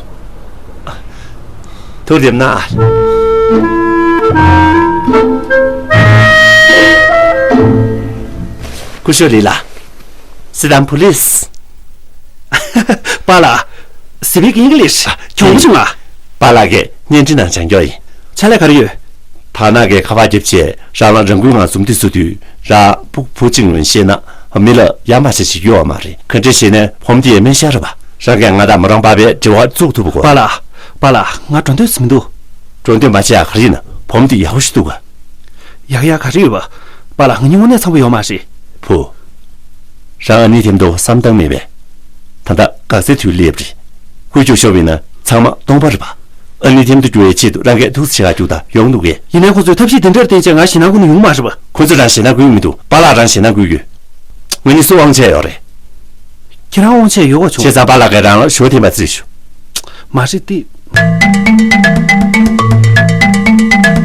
ཐུགས་བདེ་མོ་གནང་ཨ། སྐུ་ཞབས་ལི་ལགས། Sit down, please. པཱ་ལགས། Speak English. གྱོང་བྱུང་ང་། པཱ་ལགས་ཀྱིས་བརྙན་འཕྲིན་ནང་སྦྱང་རྒྱུ་ཡིན། ཕྱག་ལས་ག་རེ་ཡོད། ཐ་ན་གིས་ཁ་པར་བརྒྱབ་བྱས་རང་ལ་རང་འགུལ་ངང་རྩོམ་འདི་བཟོ་དུས། རང་སྤུ་གུ་བུ་གཅིག་ཡིན་ཤེས་ན་མི་ལ་ཡ་མ་བྱེད་ཅིག་ཡོད་མ་རེད། ག་འདྲ་བྱས་ནས་བུ་མོ་འདི་ཡ་མེད་ཤག་རེད་པ། རང་གིས་ང་དང་མོ་རང་པ་ཕའི་འབྲེལ་བ་བཙུགས་ཐུབ་པ་དགོས། པཱ་ལགས། པཱ་ལགས། ང་འགྲོ་འདོད་ཙམ་མི་འདུག་འགྲོ་འདོད་མ་བྱེད་ཡ་ག་རེ་ཡིན། བུ་མོ་འདི་ཡག་པོ་ཞིག་འདུག་ག་ཡག་ཡག་ག་རེ་ཡོད་པ། པཱ་ལགས། ང་གཉིས་དངོས་གནས་འཚམ་པོ་ཡོད་མ་རེད། བུ། རང་ཨ་ནེའི་དེབ་འདུག་བསམ་སྟངས་མེད་པས། ད་ལྟ་དགའ་སའི་དུས་སླེབས་རེད། ཧུད་ཅུང་ཤོར་བ་ཡིན་ན་ཚང་མ་སྟོང་པ་རེད་པ། ཨ་ནེའི་དེབ་འདུག་འགྱུར་བའི་ཆེད་དུ་རང་གིས་ཐུགས་བརྩེ་བྱེད་དུ་ད་ཡོང་འདུག་གས། ཡིན་ནའི་ཁོ་ཚོས་ཐབས་ཤེས་དེ་འདྲར་བརྟེན་བྱས་ང་ཞེད་སྣང་ཁུར་ནས་ཡོང་མ་རེད་པ། ཁོ་ཚོས་རང་ཞེད་སྣང་ཁུར་གྱི་མི་འདུག་པཱ་ལགས་རང་ཞེད་སྣང་ཁུར་གྱི་ཡོད། ང་གཉིས་སུ་དབང་ཆ་ཡོད་རེད། ཁྱེད་རང་དབང་ཆ་ཡོད་པ་བྱུང་། བྱས་ཙང་པཱ་ལགས་ཀྱིས་རང་ལ་ཞུ་བ་འཐེན་པ་བརྩིས་ཞུ། མ་རེད་དེ།